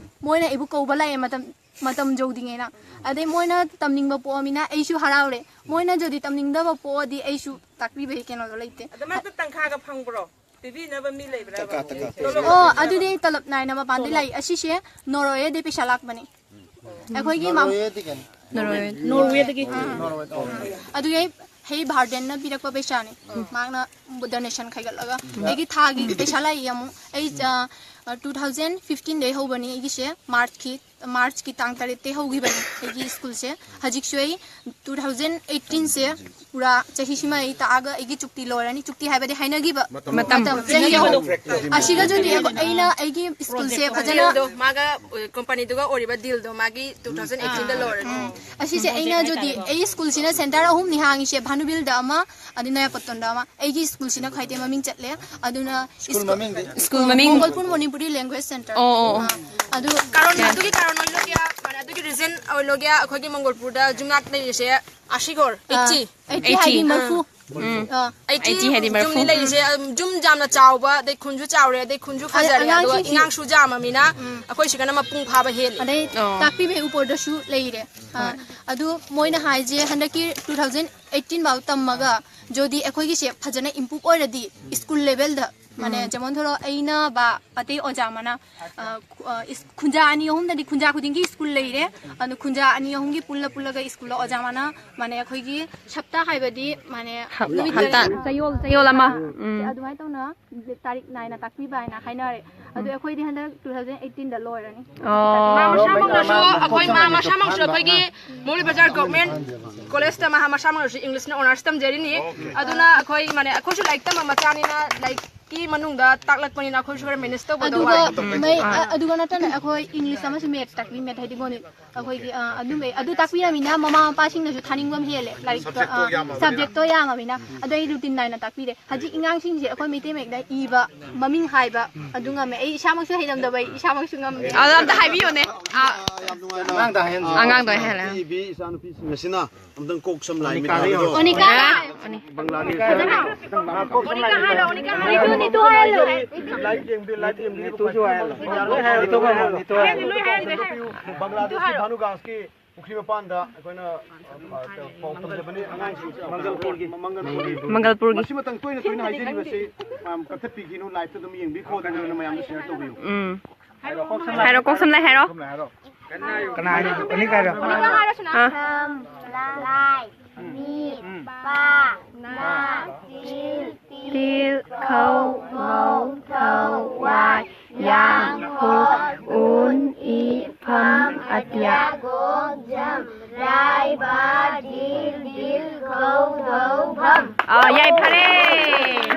ꯃꯣꯏꯅ ꯑꯩꯕꯨ ꯀꯧꯕ ꯂꯥꯛꯑꯦ ꯃꯇꯝ, ꯃꯇꯝ ꯌꯧꯗ꯭ꯔꯤꯉꯩꯅ꯫ ꯑꯗꯩ ꯃꯣꯏꯅ ꯇꯝꯅꯤꯡꯕ ꯄꯣꯛꯑꯃꯤꯅ ꯑꯩꯁꯨ ꯍꯔꯥꯎꯔꯦ꯫ ꯃꯣꯏꯅ ꯖꯨꯗꯤ ꯇꯝꯅꯤꯡꯗꯕ ꯄꯣꯛꯑꯗꯤ ꯑꯩꯁꯨ ꯇꯥꯛꯄꯤꯕꯒꯤ ꯀꯩꯅꯣꯗꯣ ꯂꯩꯇꯦ꯫ ꯑꯗ ꯃꯥꯗꯣ ꯇꯟꯈꯥꯒ ꯐꯪꯕ꯭ꯔꯣ? ꯄꯤꯕꯤꯅꯕ ꯃꯤ ꯂꯩꯕ꯭ꯔꯥ? ꯇꯟꯈꯥ, ꯇꯟꯈꯥ꯫ ꯇꯣꯂꯣꯞ ꯑꯣ, ꯐꯪꯕ꯭ꯔꯥ? ꯑꯗꯨꯗꯤ ꯑꯩ ꯇꯂꯞ ꯅꯥꯏꯅ ꯃꯄꯥꯟꯗꯩ ꯇꯣꯂꯣꯞ꯫ ꯂꯥꯛꯏ꯫ ꯑꯁꯤꯁꯦ ꯅꯣꯔꯋꯦꯗꯩ ꯄꯩꯁꯥ ꯂꯥꯛꯄꯅꯤ꯫ ꯑꯩꯈꯣꯏꯒꯤ ꯃꯥ-, ꯅꯣꯔꯋꯦꯗꯒꯤ ꯀꯩꯅꯣ? ꯅꯣꯔꯋꯦ꯫ ꯅꯣꯔꯋꯦꯗꯒꯤ꯫ ꯑꯥ꯫ ꯅꯣꯔꯋꯦ꯫ ꯑꯣ꯫ ꯑꯗꯨꯒꯤ ꯑꯩ ꯍꯦ ꯚꯥꯔꯗꯦꯟꯅ ꯄꯤꯔꯛꯄ ꯄꯩꯁꯥꯅꯤ꯫ ꯎꯝ꯫ ꯃꯍꯥꯛꯅ ꯗꯣꯅꯦꯁꯟ ꯈꯥꯏꯒꯠꯂꯒ꯫ ꯎꯝ꯫ ꯑꯩꯒꯤ ꯊꯥꯒꯤ ꯄꯩꯁꯥ ꯂꯥꯛꯏ ꯑꯃꯨꯛ꯫ ꯑꯩ, ꯎꯝ꯫ ꯑ, ꯑ, two thousand fifteen ꯗꯩ ꯍꯧꯕꯅꯤ ꯑꯩꯒꯤꯁꯦ, ꯃꯥꯔꯆꯀꯤ꯫ ꯃꯥꯔꯆꯀꯤ ꯇꯥꯡ ꯇꯔꯦꯠꯇꯩ ꯍꯧꯈꯤꯕꯅꯦ ꯑꯩꯒꯤ ꯁ꯭ꯀꯨꯜꯁꯦ꯫ ꯍꯧꯖꯤꯛꯁꯨ ꯑꯩ ꯇꯨ ꯊꯥꯎꯖꯟ ꯑꯩꯠꯇꯤꯟꯁꯦ ꯄꯨꯔꯥ ꯆꯍꯤꯁꯤꯃ ꯑꯩ ꯇꯥꯛꯑꯒ ꯑꯩꯒꯤ ꯆꯨꯛꯇꯤ ꯂꯣꯏꯔꯅꯤ꯫ ꯆꯨꯛꯇꯤ ꯍꯥꯏꯕꯗꯤ ꯍꯥꯏꯅꯈꯤꯕ ꯃꯇꯝ꯫ ꯃꯇꯝ꯫ ꯆꯍꯤ ꯑꯍꯨꯝ꯫ ꯑꯁꯤꯒ ꯖꯣꯗꯤ ꯑꯩꯈꯣ-, ꯑꯩꯅ ꯑꯩꯒꯤ ꯁ꯭ꯀꯨꯜꯁꯦ ꯐꯖꯅ ꯗꯤꯜꯗꯣ ꯃꯥꯒ, ꯑ, ꯀꯝꯄꯅꯤꯗꯨꯒ ꯑꯣꯏꯔꯤꯕ ꯗꯤꯜꯗꯣ ꯃꯥꯒꯤ ꯇꯨ ꯊꯥꯎꯖꯟ ꯑꯩꯠꯇꯤꯟꯗ ꯂꯣꯏꯔꯅꯤ꯫ ꯑꯁꯤꯁꯦ ꯑꯩꯅ ꯖꯣꯗꯤ ꯑꯩ ꯁ꯭ꯀꯨꯜꯁꯤꯅ ꯁꯦꯟꯇꯔ ꯑꯍꯨꯝꯅꯤ ꯍꯥꯡꯉꯤꯁꯦ, ꯚꯥꯅꯨꯕꯤꯜꯗ ꯑꯃ, ꯑꯗꯩ ꯅꯌꯥꯄꯇꯣꯟꯗ ꯑꯃ꯫ ꯑꯩꯒꯤ ꯁ꯭ꯀꯨꯜꯁꯤꯅ ꯈ꯭ꯋꯥꯏꯗꯩ ꯃꯃꯤꯡ ꯆꯠꯂꯦ꯫ ꯑꯗꯨꯅ ꯁ꯭ꯀꯨꯜ ꯃꯃꯤꯡꯗꯤ? ꯁ꯭ꯀꯨꯜ ꯃꯃꯤꯡ? ꯃꯪꯒꯣꯜꯄꯨꯔ ꯃꯅꯤꯄꯨꯔꯤ ꯂꯦꯡꯒ꯭ꯋꯦꯖ ꯁꯦꯟꯇꯔ꯫ ꯑꯣ, ꯑꯣ, ꯑꯣ꯫ ꯑꯥ, ꯑꯗꯨ ꯀꯥꯔꯣꯟ, ꯑꯗꯨꯒꯤ ꯀꯥꯔꯣꯟ ꯑꯣꯏꯂꯣꯒꯤꯌꯥ, ꯃꯥꯅꯦ, ꯑꯗꯨꯒꯤ ꯔꯤꯖꯟ ꯑꯣꯏꯂꯣꯒꯤꯌꯥ ꯑꯩꯈꯣꯏꯒꯤ ꯃꯪꯒꯣꯜꯄꯨꯔꯗ ꯌꯨꯝꯅꯥꯛ ꯂꯩꯔꯤꯁꯦ ꯑꯥꯁꯤꯒꯣꯔ, ꯑꯥ, ꯑꯩꯠꯇꯤ꯫ ꯑꯩꯠꯇꯤ ꯍꯥꯏꯗꯤ ꯑꯩꯠꯇꯤ꯫ ꯃꯔꯐꯨ꯫ ꯎꯝ꯫ ꯑꯥ꯫ ꯑꯩꯠꯇꯤ ꯑꯩꯠꯇꯤ ꯍꯥꯏꯗꯤ ꯃꯔꯐꯨ꯫ ꯌꯨꯝꯅꯤ ꯂꯩꯔꯤꯁꯦ, ꯑꯝ, ꯌꯨꯝ ꯌꯥꯝꯅ ꯆꯥꯎꯕ, ꯑꯗꯩ ꯈꯨꯟꯁꯨ ꯆꯥꯎꯔꯦ, ꯑꯗꯩ ꯈꯨꯟꯁꯨ ꯑꯗꯩ ꯐꯖꯔꯦ, ꯑꯗꯨꯒ ꯑꯉꯥꯡꯁꯤꯡꯁꯨ ꯏꯉꯥꯡꯁꯨ ꯌꯥꯝꯃꯃꯤꯅ ꯎꯝ꯫ ꯑꯩꯈꯣꯏ ꯁꯤꯒꯅ ꯃꯄꯨꯡ ꯐꯥꯕ ꯍꯦꯜꯂꯤ꯫ ꯑꯗꯩ ꯑꯣ꯫ ꯇꯥꯛꯄꯤꯕꯒꯤ ꯎꯄꯣꯔꯗꯁꯨ ꯂꯩꯔꯦ꯫ ꯑꯥ, ꯍꯣꯏ꯫ ꯑꯗꯨ ꯃꯣꯏꯅ ꯍꯥꯏꯁꯦ ꯍꯟꯗꯛꯀꯤ ꯇꯨ ꯊꯥꯎꯖꯟ ꯑꯩꯠꯇꯤꯟ ꯐꯥꯎ ꯇꯝꯃꯒ ꯖꯣꯗꯤ ꯑꯩꯈꯣꯏꯒꯤꯁꯦ ꯐꯖꯅ ꯏꯝꯄ꯭ꯔꯨꯞ ꯑꯣꯏꯔꯗꯤ ꯁ꯭ꯀꯨꯜ ꯂꯦꯚꯦꯜꯗ, ꯃꯥꯅꯦ, ꯎꯝ꯫ ꯖꯦꯃꯣꯟ ꯊꯣꯔꯣ ꯑꯩꯅ ꯕꯥ ꯑꯇꯩ ꯑꯣꯖꯥ ꯑꯃꯅ, ꯑ, ꯈꯨ-, ꯑ, ꯏꯁ-, ꯈꯨꯟꯖꯥ ꯑꯅꯤ ꯑꯍꯨꯝꯗꯗꯤ ꯈꯨꯟꯖꯥ ꯈꯨꯗꯤꯡꯒꯤ ꯁ꯭ꯀꯨꯜ ꯂꯩꯔꯦ꯫ ꯑꯗꯨ ꯈꯨꯟꯖꯥ ꯑꯅꯤ ꯑꯍꯨꯝꯒꯤ ꯄꯨꯜꯂ ꯄꯨꯜꯂꯒ ꯁ꯭ꯀꯨꯜꯗ ꯑꯣꯖꯥ ꯃꯥꯅ, ꯃꯥꯅꯦ, ꯑꯩꯈꯣꯏꯒꯤ ꯁꯞꯇꯥ ꯍꯥꯏꯕꯗꯤ, ꯃꯥꯅꯦ, ꯍꯞ-, ꯅꯨꯃꯤꯠ ꯍꯞꯇꯥ꯫ ꯇꯔꯦꯠ, ꯆꯌꯣꯜ, ꯆꯌꯣꯜ ꯑꯃ꯫ ꯎꯝ꯫ ꯑꯗꯨꯃꯥꯏꯅ ꯇꯧꯅ ꯇꯥꯔꯤꯛ ꯅꯥꯏꯅ ꯇꯥꯛꯄꯤꯕ ꯍꯥꯏꯅ ꯍꯥꯏꯅꯔꯦ꯫ ꯑꯗꯨ ꯎꯝ꯫ ꯑꯩꯈꯣꯏꯗꯤ ꯍꯟꯗꯛ ꯇꯨ ꯊꯥꯎꯖꯟ ꯑꯩꯠꯇꯤꯟꯗ ꯂꯣꯏꯔꯅꯤ꯫ ꯑꯣ꯫ ꯃꯥ ꯃꯁꯥꯃꯛꯅꯁꯨ, ꯑꯩꯈꯣꯏ ꯃꯥ ꯃꯁꯥꯃꯛꯁꯨ ꯑꯩꯈꯣꯏꯒꯤ ꯃꯧꯂꯨ ꯕꯖꯥꯔ ꯒꯣꯔꯃꯦꯟ ꯀꯣꯂꯦꯖꯇ ꯃꯍꯥꯛ ꯃꯁꯥꯃꯛꯅꯁꯨ ꯏꯪꯂꯤꯁꯅ ꯑꯣꯅꯔꯁ ꯇꯝꯖꯔꯤꯅꯤ꯫ ꯑꯣꯀꯦ꯫ ꯑꯗꯨꯅ ꯑꯩꯈꯣꯏ, ꯃꯥꯅꯦ, ꯑꯩꯈꯣꯏꯁꯨ ꯂꯥꯏꯔꯤꯛ ꯇꯝꯕ ꯃꯆꯥꯅꯤꯅ ꯂꯥꯏꯔꯤꯛꯀꯤ ꯃꯅꯨꯡꯗ ꯇꯥꯛꯂꯛꯄꯅꯤꯅ ꯑꯩꯈꯣꯏꯁꯨ ꯈꯔ ꯃꯦꯅꯦꯖ ꯇꯧꯒꯗꯧꯕ ꯑꯗꯨꯒ ꯍꯥꯏ꯫ ꯃꯩ-, ꯎꯝ꯫ ꯑ-, ꯑꯗꯨꯒ ꯅꯠꯇꯅ ꯑꯩꯈꯣꯏ ꯏꯪꯂꯤꯁ ꯑꯃꯁꯨ ꯃꯦꯠꯁ ꯇꯥꯛꯄꯤ, ꯃꯦꯠ ꯍꯥꯏꯗꯤ ꯒꯣꯅꯤꯠ꯫ ꯑꯩꯈꯣꯏꯒꯤ, ꯑ, ꯑꯗꯨꯝꯕꯩ-, ꯑꯗꯨ ꯇꯥꯛꯄꯤꯔꯃꯤꯅ ꯃꯃꯥ ꯃꯄꯥꯁꯤꯡꯅꯁꯨ ꯊꯥꯅꯤꯡꯕ ꯑꯃ ꯍꯦꯜꯂꯦ꯫ ꯂꯥꯏꯔꯤꯛꯇꯣ, ꯁꯕꯖꯦꯛꯇꯣ ꯑ, ꯌꯥꯝꯃꯃꯤꯅ꯫ ꯁꯕꯖꯦꯛꯇꯣ ꯌꯥꯝꯃꯃꯤꯅ꯫ ꯑꯗꯣ ꯑꯩ ꯔꯨꯇꯤꯟ ꯅꯥꯏꯅ ꯇꯥꯛꯄꯤꯔꯦ꯫ ꯍꯧꯖꯤꯛ ꯑꯉꯥꯡꯁꯤꯡꯁꯦ ꯑꯩꯈꯣꯏ ꯃꯩꯇꯩ ꯃꯌꯦꯛꯇ ꯏꯕ, ꯃꯃꯤꯡ ꯍꯥꯏꯕ, ꯑꯗꯨ ꯉꯝꯃꯦ꯫ ꯑꯩ ꯏꯁꯥꯃꯛꯁꯨ ꯍꯩꯔꯝꯗꯕ, ꯑꯩ ꯏꯁꯥꯃꯛꯁꯨ ꯉꯝꯗꯦ꯫ ꯑꯗꯣ ꯑꯝꯇ ꯍꯥꯏꯕꯤꯌꯨꯅꯦ꯫ ꯑ, ꯑꯉꯥꯡꯗ ꯍꯥꯏꯍꯜꯂꯣ꯫ ꯑꯉꯥꯡꯗ ꯍꯥꯏꯍꯜꯂꯣ꯫ ꯏꯕꯤ ꯏꯆꯥꯅꯨꯄꯤꯁꯤꯡ ꯑꯁꯤꯅ ꯑꯝꯇꯪ ꯀꯣꯛ ꯁꯝ ꯂꯥꯏ ꯃꯤꯠ ꯑꯣꯅꯤꯀꯥ꯫ ꯅꯥꯏꯕꯗꯣ꯫ ꯑꯣꯅꯤꯀꯥ꯫ ꯕꯪꯒ꯭ꯂꯥꯗꯦꯁ꯫ ꯑꯣꯅꯤꯀꯥ ꯍꯥꯏꯔꯣ, ꯑꯣꯅꯤꯀꯥ ꯍꯥꯏꯔꯣ꯫ ꯅꯤꯇꯨ, ꯅꯤꯇꯨ ꯍꯥꯏꯍꯜꯂꯣ꯫ ꯂꯥꯏꯔꯤꯛ ꯌꯦꯡꯕꯤ-, ꯂꯥꯏꯔꯤꯛ ꯌꯦꯡꯕꯤꯔꯤꯕ ꯅꯤꯇꯨꯁꯨ ꯍꯥꯏꯍꯜꯂꯣ꯫ ꯂꯣꯏ ꯍꯥꯏꯍꯜꯂꯣ, ꯂꯣꯏ ꯍꯥꯏꯍꯜꯂꯣ, ꯂꯣꯏ ꯍꯥꯏꯍꯜꯂꯣ꯫ ꯕꯪꯒ꯭ꯂꯥꯗꯦꯁꯀꯤ ꯚꯥꯅꯨꯒꯥꯁꯀꯤ ꯄꯨꯈ꯭ꯔꯤ ꯃꯄꯥꯟꯗ ꯑꯩꯈꯣꯏꯅ, ꯑ, ꯄꯥꯎ ꯇꯝꯖꯕꯅꯤ ꯑꯉꯥꯡꯁꯤꯡ ꯃꯪꯒꯜꯄꯨꯔꯒꯤ꯫ ꯃꯪꯒꯜꯄꯨꯔꯒꯤ꯫ ꯃꯁꯤ ꯃꯇꯝ ꯇꯣꯏꯅ ꯇꯣꯏꯅ ꯍꯥꯏꯖꯔꯤꯕꯁꯤ, ꯃꯌꯥꯝ ꯀꯛꯊꯠꯄꯤꯈꯤꯅꯨ, ꯂꯥꯏꯞꯇ ꯑꯗꯨꯝ ꯌꯦꯡꯕꯤꯈꯣ, ꯑꯗꯨꯒ ꯃꯌꯥꯝꯗ ꯁꯤꯌꯔ ꯇꯧꯕꯤꯌꯨ꯫ ꯎꯝ꯫ ꯍꯥꯏꯔꯣ, ꯀꯣꯛ ꯁꯝ ꯂꯥꯏ ꯍꯥꯏꯔꯣ, ꯀꯣꯛ ꯁꯝ ꯂꯥꯏ ꯍꯥꯏꯔꯣ꯫ ꯀꯅꯥ ꯍꯥꯏꯅꯣ? ꯑꯅꯤ ꯀꯥꯏꯔꯣ? ꯑꯥ꯫ ꯁꯝ, ꯂꯥꯏ, ꯃꯤꯠ, ꯎꯝ꯫ ꯄꯥ, ꯅꯥ, ꯅꯥ, ꯇꯤꯜ, ꯇꯤꯜ, ꯈꯧ, ꯉꯧ, ꯊꯧ, ꯋꯥꯏ, ꯌꯥꯡ, ꯍꯣ, ꯎꯟ, ꯏ, ꯐꯝ, ꯌꯥꯒꯣꯛ ꯖꯝ, ꯔꯥꯏꯕ, ꯗꯤꯜ, ꯗꯤꯜ, ꯈꯧ, ꯙꯧ, ꯚꯝ꯫ ꯑ, ꯌꯥꯏꯐꯔꯦ꯫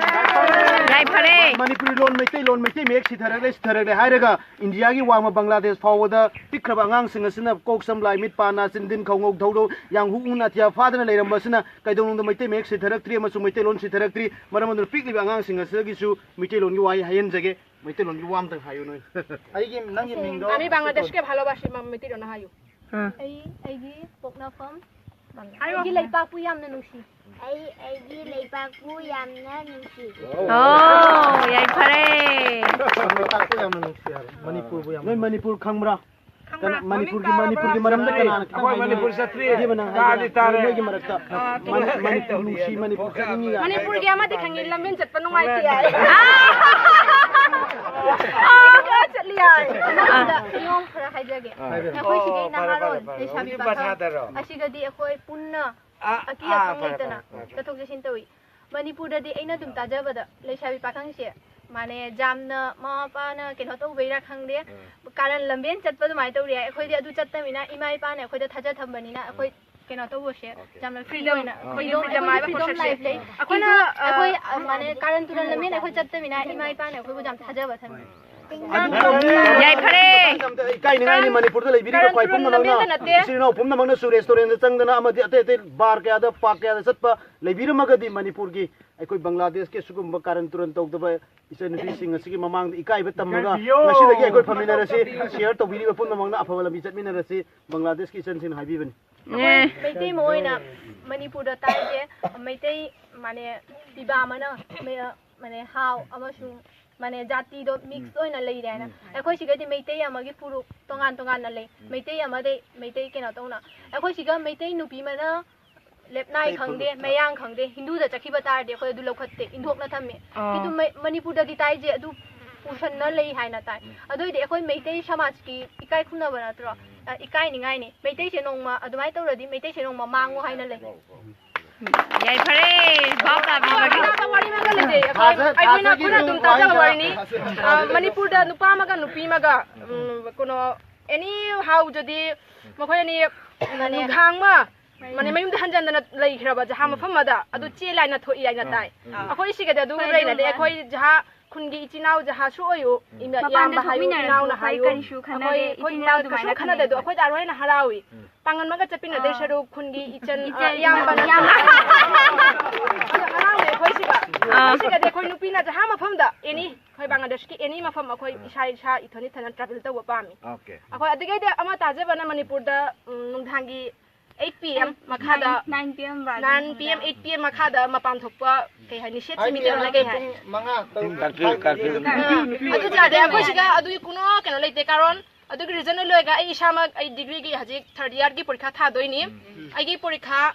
ꯌꯥꯏꯐꯔꯦ꯫ ꯃꯅꯤꯄꯨꯔꯤ ꯂꯣꯟ, ꯃꯩꯇꯩꯂꯣꯟ, ꯃꯩꯇꯩ ꯃꯌꯦꯛ ꯁꯤꯊꯔꯛꯂꯦ, ꯁꯤꯊꯔꯛꯂꯦ ꯍꯥꯏꯔꯒ ꯏꯟꯗꯤꯌꯥꯒꯤ ꯋꯥꯡꯃ ꯕꯪꯒ꯭ꯂꯥꯗꯦꯁ ꯐꯥꯎꯕꯗ ꯄꯤꯛꯈ꯭ꯔꯕ ꯑꯉꯥꯡꯁꯤꯡ ꯑꯁꯤꯅ ꯀꯣꯛ ꯁꯝ ꯂꯥꯏ ꯃꯤꯠ ꯄꯥ ꯅꯥ ꯆꯤꯟ ꯗꯤꯟ ꯈꯧ ꯉꯧ ꯙꯧ ꯙꯧ ꯌꯥꯡꯍꯨ ꯎ ꯅꯥꯊꯤꯌꯥ ꯐꯥꯗꯅ ꯂꯩꯔꯝꯕ ꯑꯁꯤꯅ ꯀꯩꯗꯧꯅꯨꯡꯗ ꯃꯩꯇꯩ ꯃꯌꯦꯛ ꯁꯤꯊꯔꯛꯇ꯭ꯔꯤ ꯑꯃꯁꯨꯡ ꯃꯩꯇꯩꯂꯣꯟ ꯁꯤꯊꯔꯛꯇ꯭ꯔꯤ꯫ ꯃꯔꯝ ꯑꯗꯨꯅ ꯄꯤꯛꯂꯤꯕ ꯑꯉꯥꯡꯁꯤꯡ ꯑꯁꯤꯗꯒꯤꯁꯨ ꯃꯩꯇꯩꯂꯣꯟꯒꯤ ꯋꯥꯍꯩ ꯍꯥꯏꯍꯟꯖꯒꯦ꯫ ꯃꯩꯇꯩꯂꯣꯟꯒꯤ ꯋꯥ ꯑꯝꯇꯪ ꯍꯥꯏꯌꯨ ꯅꯣꯏ꯫ ꯑꯩꯒꯤ, ꯅꯪꯒꯤ ꯃꯤꯡꯗꯣ? আমি বাংলাদেশকে ভালোবাসি, ꯃꯩꯇꯩꯂꯣꯟ ꯍꯥꯏꯌꯨ꯫ ꯑꯥ꯫ ꯑꯩ, ꯑꯩꯒꯤ ꯄꯣꯛꯅꯐꯝ, ꯑꯩꯒꯤ ꯂꯩꯄꯥꯛꯄꯨ ꯌꯥꯝꯅ ꯅꯨꯡꯁꯤ꯫ ꯑꯩ, ꯑꯩꯒꯤ ꯂꯩꯄꯥꯛꯄꯨ ꯌꯥꯝꯅ ꯅꯨꯡꯁꯤ꯫ ꯑꯣ, ꯌꯥꯏꯐꯔꯦ꯫ ꯂꯩꯄꯥꯛꯄꯨ ꯌꯥꯝꯅ ꯅꯨꯡꯁꯤ ꯍꯥꯏꯕ꯫ ꯃꯅꯤꯄꯨꯔꯕꯨ ꯌꯥꯝꯅ ꯅꯣꯏ ꯅꯨꯡꯁꯤ꯫ ꯃꯅꯤꯄꯨꯔ ꯈꯪꯕ꯭ꯔꯥ? ꯈꯪꯕ꯭ꯔꯥ? ꯀꯅꯥ-, ꯃꯅꯤꯄꯨꯔꯒꯤ, ꯃꯅꯤꯄꯨꯔꯒꯤ ꯃꯔꯝꯗ ꯀꯅꯥꯅ ꯈꯤꯇꯪ ꯑꯩꯈꯣꯏ ꯍꯥꯏꯕꯤꯌꯨ? ꯃꯅꯤꯄꯨꯔ ꯆꯠꯇ꯭ꯔꯤ꯫ ꯏꯕꯦꯝꯃ, ꯅꯪ ꯍꯥꯏꯒꯦꯔꯥ? ꯇꯥꯗꯤ ꯇꯥꯔꯦ꯫ ꯅꯣꯏꯒꯤ ꯃꯔꯛꯇ ꯑꯥ, ꯃꯅꯤ-, ꯃꯅꯤꯄꯨꯔ ꯅꯨꯡꯁꯤ, ꯃꯅꯤꯄꯨꯔ ꯆꯠꯅꯤꯡꯉꯤ ꯌꯥꯏ꯫ ꯃꯅꯤꯄꯨꯔꯒꯤ ꯑꯃꯗꯤ ꯈꯪꯉꯤ, ꯂꯝꯕꯦꯟ ꯆꯠꯄ ꯅꯨꯡꯉꯥꯏꯇꯦ ꯍꯥꯏ꯫ ꯑꯥ, ꯈꯔ ꯆꯠꯂꯤ ꯍꯥꯏ꯫ ꯑꯗꯨꯗ ꯀꯩꯅꯣꯝ ꯈꯔ ꯍꯥꯏꯖꯒꯦ꯫ ꯍꯥꯏꯕꯤꯔꯣ꯫ ꯑꯩꯈꯣꯏ ꯁꯤꯗꯩ ꯑꯣ, ꯐꯔꯦ, ꯅꯍꯥꯔꯣꯜ, ꯐꯔꯦ, ꯐꯔꯦ꯫ ꯂꯩꯁꯥꯕꯤ ꯍꯧꯖꯤꯛ ꯄꯥꯈꯪ ꯕꯁꯥꯗꯔꯣ? ꯑꯁꯤꯒꯗꯤ ꯑꯩꯈꯣꯏ ꯄꯨꯟꯅ ꯑꯥ, ꯑꯀꯤ ꯑꯥ, ꯑꯈꯪ ꯐꯔꯦ, ꯂꯩꯇꯅ ꯐꯔꯦ, ꯐꯔꯦ, ꯐꯔꯦ꯫ ꯆꯠꯊꯣꯛ ꯆꯠꯁꯤꯟ ꯇꯧꯏ꯫ ꯃꯅꯤꯄꯨꯔꯗꯗꯤ ꯑꯩꯅ ꯑꯗꯨꯝ ꯇꯥꯖꯕꯗ ꯂꯩꯁꯥꯕꯤ ꯄꯥꯈꯪꯁꯦ, ꯃꯥꯅꯦ, ꯌꯥꯝꯅ ꯃꯃꯥ ꯃꯄꯥꯅ ꯀꯩꯅꯣ ꯇꯧꯕꯩꯔꯥ ꯈꯪꯗꯦ, ꯎꯝ꯫ ꯀꯥꯔꯟ ꯂꯝꯕꯦꯟ ꯆꯠꯄ ꯑꯗꯨꯃꯥꯏꯅ ꯇꯧꯔꯤ ꯍꯥꯏ꯫ ꯑꯩꯈꯣꯏꯗꯤ ꯑꯗꯨ ꯆꯠꯇꯕꯅꯤꯅ, ꯏꯃꯥ ꯏꯄꯥꯅ ꯑꯩꯈꯣꯏꯗ ꯊꯥꯖ ꯊꯝꯕꯅꯤꯅ, ꯑꯩꯈꯣꯏ ꯎꯝ꯫ ꯀꯩꯅꯣ ꯇꯧꯕꯁꯦ, ꯑꯣꯀꯦ꯫ ꯌꯥꯝꯅ free ꯑꯣꯏꯅ, ꯑꯥ꯫ ꯑꯩꯈꯣꯏ ꯑꯗꯨꯝ freedom ꯍꯥꯏꯕ freedom concept ꯁꯦ꯫ Life ꯂꯩ꯫ ꯑꯩꯈꯣꯏꯅ, ꯑꯗꯣ ꯑꯩꯈꯣꯏ, ꯑ, ꯃꯥꯅꯦ, ꯀꯥꯔꯟ ꯇꯨꯔꯟ ꯂꯝꯕꯦꯟ ꯑꯩꯈꯣꯏ ꯆꯠꯇꯕꯅꯤꯅ, ꯏꯃꯥ ꯏꯄꯥꯅ ꯑꯩꯈꯣꯏꯕꯨ ꯌꯥꯝ ꯊꯥꯖꯕ ꯊꯝꯃꯤ꯫ ꯌꯥꯏꯐꯔꯦ꯫ ꯏꯀꯥꯏꯅꯤꯡꯉꯥꯏꯅꯤ, ꯃꯅꯤꯄꯨꯔꯗ ꯂꯩꯕꯤꯔꯤꯕ ꯈ꯭ꯋꯥꯏ ꯄꯨꯝꯅꯃꯛꯅ, ꯂꯝꯕꯦꯟꯗ ꯅꯠꯇꯦ꯫ ꯏꯆꯤꯜ ꯏꯅꯥꯎ ꯄꯨꯝꯅꯃꯛꯅꯁꯨ restaurant ꯆꯪꯗꯅ ꯑꯃꯗꯤ ꯑꯇꯩ ꯑꯇꯩ bar ꯀꯌꯥꯗ, park ꯀꯌꯥꯗ ꯆꯠꯄ ꯂꯩꯕꯤꯔꯝꯃꯒꯗꯤ, ꯃꯅꯤꯄꯨꯔꯒꯤ ꯑꯩꯈꯣꯏ ꯕꯪꯒ꯭ꯂꯥꯗꯦꯁꯀꯤ ꯑꯁꯤꯒꯨꯝꯕ ꯀꯥꯔꯟ ꯇꯨꯔꯟ ꯇꯧꯗꯕ ꯏꯆꯟꯅꯨꯄꯤꯁꯤꯡ ꯑꯁꯤꯒꯤ ꯃꯃꯥꯡꯗ ꯏꯀꯥꯏꯕ ꯇꯝꯃꯒ, ꯏꯀꯥꯏꯕꯤꯌꯣ꯫ ꯉꯁꯤꯗꯒꯤ ꯑꯩꯈꯣꯏ ꯐꯝꯃꯤꯟꯅꯔꯁꯤ, share ꯇꯧꯕꯤꯔꯤꯕ ꯄꯨꯝꯅꯃꯛꯅ ꯑꯐꯕ ꯂꯝꯕꯤ ꯆꯠꯃꯤꯟꯅꯔꯁꯤ, ꯕꯪꯒ꯭ꯂꯥꯗꯦꯁꯀꯤ ꯏꯆꯟꯁꯤꯡꯅ ꯍꯥꯏꯕꯤꯕꯅꯤ꯫ ꯑꯩꯈꯣꯏ ꯃꯩꯇꯩ ꯑꯃ ꯑꯣꯏꯅ ꯃꯅꯤꯄꯨꯔꯗ ꯇꯥꯏꯁꯦ, ꯃꯩꯇꯩ, ꯃꯥꯅꯦ, ꯄꯤꯕꯥ ꯑꯃꯅ, ꯃ-, ꯃꯥꯅꯦ, ꯍꯥꯎ ꯑꯃꯁꯨꯡ, ꯃꯥꯅꯦ, ꯖꯥꯇꯤꯗꯣ mix ꯑꯣꯏꯅ ꯂꯩꯔꯦ ꯍꯥꯏꯅ꯫ ꯎꯝ꯫ ꯑꯩꯈꯣꯏ ꯁꯤꯒꯗꯤ ꯃꯩꯇꯩ ꯑꯃꯒꯤ ꯐꯨꯔꯨꯞ ꯇꯣꯉꯥꯟ ꯇꯣꯉꯥꯟꯅ ꯂꯩ꯫ ꯎꯝ꯫ ꯃꯩꯇꯩ ꯑꯃꯗꯩ ꯃꯩꯇꯩ ꯀꯩꯅꯣ ꯇꯧꯅ꯫ ꯑꯩꯈꯣꯏ ꯁꯤꯒ ꯃꯩꯇꯩ ꯅꯨꯄꯤ ꯑꯃꯅ ꯂꯦꯞꯅꯥꯏ ꯈꯪꯗꯦ, ꯃꯌꯥꯡ ꯈꯪꯗꯦ, ꯍꯤꯟꯗꯨꯗ ꯆꯠꯈꯤꯕ ꯇꯥꯔꯗꯤ ꯑꯩꯈꯣꯏ ꯑꯗꯨ ꯂꯧꯈꯠꯇꯦ, ꯏꯟꯊꯣꯛꯅ ꯊꯝꯃꯦ꯫ ꯑꯥ꯫ ꯑꯗꯨ ꯃ-, ꯃꯅꯤꯄꯨꯔꯗꯗꯤ ꯇꯥꯏꯁꯦ ꯑꯗꯨ ꯄꯨꯁꯟꯅ ꯂꯩ ꯍꯥꯏꯅ ꯇꯥꯏ꯫ ꯎꯝ꯫ ꯑꯗꯨ ꯑꯣꯏꯗꯤ ꯑꯩꯈꯣꯏ ꯃꯩꯇꯩ ꯁꯃꯥꯖꯀꯤ ꯏꯀꯥꯏ ꯈꯨꯝꯅꯕ ꯅꯠꯇ꯭ꯔꯣ? ꯎꯝ꯫ ꯑ, ꯏꯀꯥꯏꯅꯤꯡꯉꯥꯏꯅꯤ꯫ ꯃꯩꯇꯩꯁꯦ ꯅꯣꯡꯃ ꯑꯗꯨꯃꯥꯏꯅ ꯇꯧꯔꯗꯤ ꯃꯩꯇꯩꯁꯦ ꯅꯣꯡꯃ ꯃꯥꯡꯉꯣ ꯍꯥꯏꯅ ꯂꯩ꯫ ꯌꯥꯏꯐꯔꯦ, ꯚꯥꯞ ꯇꯥꯕꯤꯕꯒꯤ꯫ ꯑꯇꯥꯕ ꯋꯥꯔꯤ ꯑꯃꯒ ꯂꯩꯖꯩ꯫ ꯑꯩꯈꯣꯏ, ꯊꯥꯖ-, ꯑꯩꯈꯣꯏꯅ, ꯊꯥꯖꯒꯤ ꯑꯩꯈꯣꯏꯅ ꯑꯗꯨꯝ ꯋꯥꯔꯤ ꯇꯥꯖꯕ ꯈꯔ ꯋꯥꯔꯤꯅꯤ꯫ ꯊꯥꯖꯒꯤ ꯑ, ꯃꯅꯤꯄꯨꯔꯗ ꯅꯨꯄꯥ ꯑꯃꯒ ꯅꯨꯄꯤ ꯑꯃꯒ, ꯎꯝ, ꯀꯩꯅꯣ, ꯑꯦꯅꯤ ꯍꯥꯎ ꯖꯗꯤ ꯃꯈꯣꯏ ꯑꯅꯤ ꯅꯨꯡꯗꯥꯡ ꯑꯃ ꯃꯅꯦ ꯃꯌꯨꯝꯗ ꯍꯟꯖꯟꯗꯅ ꯂꯩꯈ꯭ꯔꯕ ꯖꯍꯥ ꯃꯐꯝ ꯑꯃꯗ ꯑꯗꯨ ꯆꯦ ꯂꯥꯏꯅ ꯊꯣꯛꯏ ꯍꯥꯏꯅ ꯇꯥꯏ꯫ ꯑꯥ꯫ ꯑꯩꯈꯣꯏ ꯁꯤꯒꯗꯤ ꯑꯗꯨ ꯍꯣꯏ, ꯂꯩꯅꯗꯦ꯫ ꯑꯗꯨꯒꯨꯝꯕ꯫ ꯑꯩꯈꯣꯏ ꯖꯍꯥ ꯈꯨꯟꯒꯤ ꯏꯆꯤꯟ ꯏꯅꯥꯎ ꯖꯍꯥꯁꯨ ꯑꯣꯏꯌꯨ, ꯏꯃ-, ꯃꯄꯥꯟꯗ ꯏꯌꯥꯝꯕ ꯍꯥꯏꯌꯨ, ꯊꯣꯛꯃꯤꯟꯅꯔꯁꯨ ꯏꯅꯥꯎꯅ ꯑꯩꯈꯣꯏ ꯍꯥꯏꯌꯨ, ꯀꯔꯤꯁꯨ ꯈꯟꯅꯗꯦ, ꯑꯩꯈꯣꯏ, ꯏꯆꯤꯟ ꯑꯩꯈꯣꯏ ꯏꯅꯥꯎ ꯀꯩꯁꯨ ꯑꯗꯨꯃꯥꯏꯅ ꯈꯟꯅꯗꯦ꯫ ꯑꯗꯣ ꯈꯟꯅꯩ꯫ ꯑꯩꯈꯣꯏꯗ ꯂꯣꯏꯅ ꯍꯔꯥꯎꯏ꯫ ꯎꯝ꯫ ꯄꯥꯡꯒꯟ ꯑꯃꯒ ꯆꯠꯄꯤꯅꯗꯦ ꯑꯥ꯫ ꯁꯔꯨꯛ ꯈꯨꯟꯒꯤ ꯏꯆꯟ, ꯏꯆꯟ, ꯑ, ꯏꯌꯥꯝꯕꯅ ꯏꯌꯥꯝꯕ꯫ ꯑꯗꯣ ꯍꯔꯥꯎꯋꯦ ꯑꯩꯈꯣꯏ ꯁꯤꯒ꯫ ꯑꯥ꯫ ꯑꯩꯈꯣꯏ ꯁꯤꯒꯗꯤ ꯑꯩꯈꯣꯏ ꯅꯨꯄꯤꯅ ꯖꯍꯥ ꯃꯐꯝꯗ ꯑꯦꯅꯤ, ꯑꯩꯈꯣꯏ ꯕꯪꯒ꯭ꯂꯥꯗꯦꯁꯀꯤ ꯑꯦꯅꯤ ꯃꯐꯝ ꯑꯩꯈꯣꯏ ꯏꯁꯥ ꯏꯁꯥ ꯏꯊꯣꯟ ꯏꯊꯟꯅ travel ꯇꯧꯕ ꯄꯥꯝꯃꯤ꯫ Okay꯫ ꯑꯩꯈꯣꯏ ꯑꯗꯨꯗꯩꯗꯤ ꯑꯃ ꯇꯥꯖꯕꯅ ꯃꯅꯤꯄꯨꯔꯗ, ꯎꯝ, ꯅꯨꯡꯗꯥꯡꯒꯤ eight P M ꯃꯈꯥꯗ, nine P M ꯕꯥꯔꯣ nine P M, eight P M ꯃꯈꯥꯗ ꯃꯄꯥꯟ ꯊꯣꯛꯄ ꯀꯩ ꯍꯥꯏꯅꯤ, ꯁꯦꯠꯁꯤ ꯃꯤꯇꯩꯂꯣꯟꯗ ꯀꯩ ꯍꯥꯏ? ꯄꯨꯡ ꯃꯉꯥ, ꯇꯔꯨꯛ꯫ Curfew, curfew꯫ ꯑ, ꯑꯗꯨ ꯇꯥꯗꯦ, ꯑꯩꯈꯣꯏ ꯁꯤꯒ ꯑꯗꯨꯒꯤ ꯀꯨꯅꯣ ꯀꯩꯅꯣ ꯂꯩꯇꯦ, ꯀꯥꯔꯣꯟ ꯑꯗꯨꯒꯤ reason ꯂꯣꯏꯔꯒ ꯑꯩ ꯏꯁꯥꯃꯛ ꯑꯩ degree ꯒꯤ ꯍꯧꯖꯤꯛ third year ꯒꯤ ꯄꯔꯤꯈꯥ ꯊꯥꯗꯣꯏꯅꯤ꯫ ꯎꯝ꯫ ꯑꯩꯒꯤ ꯄꯔꯤꯈꯥ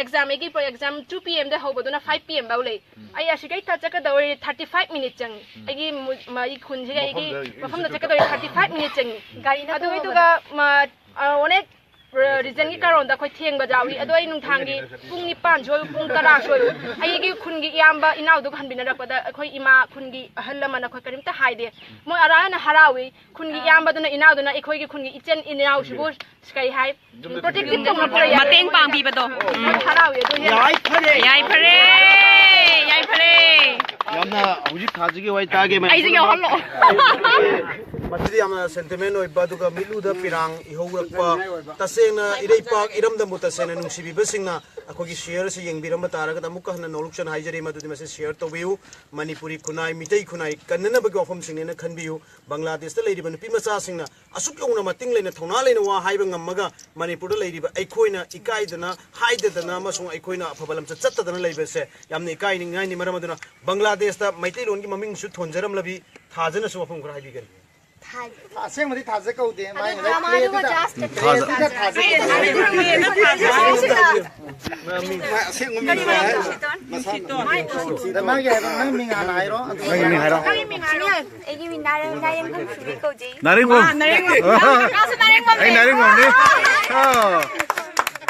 exam, ꯑꯩꯒꯤ exam two P M ꯗ ꯍꯧꯕꯗꯨꯅ five P M ꯐꯥꯎ ꯂꯩ꯫ ꯎꯝ꯫ ꯑꯩ ꯑꯁꯤꯗꯩ ꯊ-, ꯆꯠꯀꯗꯧꯔꯤ thirty five minute ꯆꯪꯉꯤ꯫ ꯎꯝ꯫ ꯑꯩꯒꯤ ꯃꯨ-, ꯃ-, ꯑꯩ ꯈꯨꯟꯁꯤꯒ ꯑꯩꯒꯤ ꯃꯐꯝꯗ ꯃꯐꯝꯗ ꯆꯠꯀꯗꯧꯔꯤ thirty five minute ꯆꯪꯉꯤ꯫ ꯒꯥꯔꯤꯅ ꯑꯗꯨꯒꯤꯗꯨꯒ, ꯃ-, ꯑ, ꯑꯣꯅꯦꯛ ꯔ-, reason ꯒꯤ ꯀꯥꯔꯣꯟꯗ ꯑꯩꯈꯣꯏ ꯊꯦꯡꯕ ꯌꯥꯎꯏ꯫ ꯑꯗꯣ ꯑꯩ ꯅꯨꯡꯗꯥꯡꯒꯤ ꯄꯨꯡ ꯅꯤꯄꯥꯟꯁꯨ ꯑꯣꯏ, ꯄꯨꯡ ꯇꯔꯥꯁꯨ ꯑꯣꯏ꯫ ꯑꯩꯒꯤ ꯈꯨꯟꯒꯤ ꯏꯌꯥꯝꯕ ꯏꯅꯥꯎꯗꯨꯒ ꯍꯟꯃꯤꯟꯅꯔꯛꯄꯗ ꯑꯩꯈꯣꯏ ꯏꯃꯥ ꯈꯨꯟꯒꯤ ꯑꯍꯜ ꯂꯃꯟ ꯑꯩꯈꯣꯏ ꯀꯔꯤꯝꯇ ꯍꯥꯏꯗꯦ꯫ ꯃꯣꯏ ꯑꯔꯥꯅ ꯍꯔꯥꯎꯏ꯫ ꯈꯨꯟꯒꯤ ꯏꯌꯥꯝꯕꯗꯨꯅ ꯏꯅꯥꯎꯗꯨꯅ ꯑꯩꯈꯣꯏꯒꯤ ꯈꯨꯟꯒꯤ ꯏꯆꯤꯟ ꯏꯅꯥꯎꯁꯤꯕꯨ ꯀꯩ ꯍꯥꯏ? Protective ꯇꯧꯅ ꯄꯨꯔꯛꯑꯦ꯫ ꯃꯇꯦꯡ ꯄꯥꯡꯕꯤꯕꯗꯣ꯫ ꯎꯝ꯫ ꯍꯔꯥꯎꯋꯦ ꯑꯗꯨ ꯍꯦꯟꯅ꯫ ꯌꯥꯏꯐꯔꯦ꯫ ꯌꯥꯏꯐꯔꯦ꯫ ꯌꯥꯏꯐꯔꯦ꯫ ꯌꯥꯝꯅ ꯍꯧꯖꯤꯛ ꯊꯥꯁꯤꯒꯤ ꯋꯥꯔꯤ ꯇꯥꯒꯦ, ꯃꯌꯥꯝ꯫ ꯑꯩꯁꯨ ꯌꯥꯎꯍꯜꯂꯣ꯫ ꯃꯁꯤꯗꯤ ꯌꯥꯝꯅ sentiment ꯑꯣꯏꯕ, ꯑꯗꯨꯒ ꯃꯤꯠꯂꯨꯗ ꯄꯤꯔꯥꯡ ꯏꯍꯧꯔꯛꯄ, ꯇꯁꯦꯡꯅ ꯏꯔꯩꯄꯥꯛ ꯏꯔꯝꯗꯝꯕꯨ ꯇꯁꯦꯡꯅ ꯅꯨꯡꯁꯤꯕꯤꯕꯁꯤꯡꯅ ꯑꯩꯈꯣꯏꯒꯤ share ꯑꯁꯤ ꯌꯦꯡꯕꯤꯔꯝꯕ ꯇꯥꯔꯒꯗꯤ ꯑꯃꯨꯛꯀ ꯍꯟꯅ ꯅꯣꯂꯨꯛꯆꯅ ꯍꯥꯏꯖꯔꯤ, ꯃꯗꯨꯗꯤ ꯃꯁꯤ share ꯇꯧꯕꯤꯌꯨ꯫ ꯃꯅꯤꯄꯨꯔꯤ ꯈꯨꯟꯅꯥꯏ, ꯃꯤꯇꯩ ꯈꯨꯟꯅꯥꯏ ꯀꯟꯅꯅꯕꯒꯤ ꯋꯥꯐꯝꯁꯤꯡꯅꯦꯅ ꯈꯟꯕꯤꯌꯨ꯫ ꯕꯪꯒ꯭ꯂꯥꯗꯦꯁꯇ ꯂꯩꯔꯤꯕ ꯅꯨꯄꯤ ꯃꯆꯥꯁꯤꯡꯅ ꯑꯁꯨꯛ ꯌꯧꯅ ꯃꯇꯤꯡ ꯂꯩꯅ ꯊꯧꯅꯥ ꯂꯩꯅ ꯋꯥ ꯍꯥꯏꯕ ꯉꯝꯃꯒ ꯃꯅꯤꯄꯨꯔꯗ ꯂꯩꯔꯤꯕ ꯑꯩꯈꯣꯏꯅ ꯏꯀꯥꯏꯗꯅ ꯍꯥꯏꯗꯗꯅ ꯑꯃꯁꯨꯡ ꯑꯩꯈꯣꯏꯅ ꯑꯐꯕ ꯂꯝꯆꯠ ꯆꯠꯇꯗꯅ ꯂꯩꯕꯁꯦ ꯌꯥꯝꯅ ꯏꯀꯥꯏꯅꯤꯡꯉꯥꯏꯅꯤ꯫ ꯃꯔꯝ ꯑꯗꯨꯅ ꯕꯪꯒ꯭ꯂꯥꯗꯦꯁꯇ ꯃꯩꯇꯩꯂꯣꯟꯒꯤ ꯃꯃꯤꯡꯁꯨ ꯊꯣꯟꯖꯔꯝꯂꯕꯤ ꯊꯥꯖꯅꯁꯨ ꯋꯥꯐꯝ ꯈꯔ ꯍꯥꯏꯕꯤꯒꯅꯤ꯫ ꯊꯥ-, ꯑꯁꯦꯡꯕꯗꯤ ꯊꯥꯖ ꯀꯧꯗꯦ, ꯃꯥꯏ ꯑꯗꯨ ꯍꯧꯖꯤꯛ ꯗ꯭ꯔꯃꯥꯗꯨꯒ play ꯗꯨꯗ꯫ Just ꯊꯥꯖ꯫ ꯊꯥꯖ꯫ ꯃꯥ ꯑꯁꯦꯡꯕ ꯃꯤꯡ ꯍꯥꯏ-, ꯃꯁꯥ ꯃꯥꯒꯤ ꯍꯥꯏꯕ, ꯃꯥꯒꯤ ꯃꯤꯡ ꯍꯥꯟꯅ ꯍꯥꯏꯔꯣ, ꯑꯗꯨꯒ ꯅꯪꯒꯤ ꯃꯤꯡ ꯍꯥꯏꯔꯣ꯫ ꯑꯩꯒꯤ ꯃꯤꯡ ꯅꯥꯔꯦ-, ꯅꯥꯔꯦꯡꯈꯣꯡ ꯁꯨꯔꯤ ꯀꯧꯖꯩ꯫ ꯅꯥꯔꯦꯡꯈꯣꯡ? ꯃꯥꯁꯨ ꯅꯥꯔꯦꯡꯈꯣꯡꯅꯦ꯫ ꯑꯩ ꯅꯥꯔꯦꯡꯈꯣꯡꯅꯦ꯫ ꯑꯥ꯫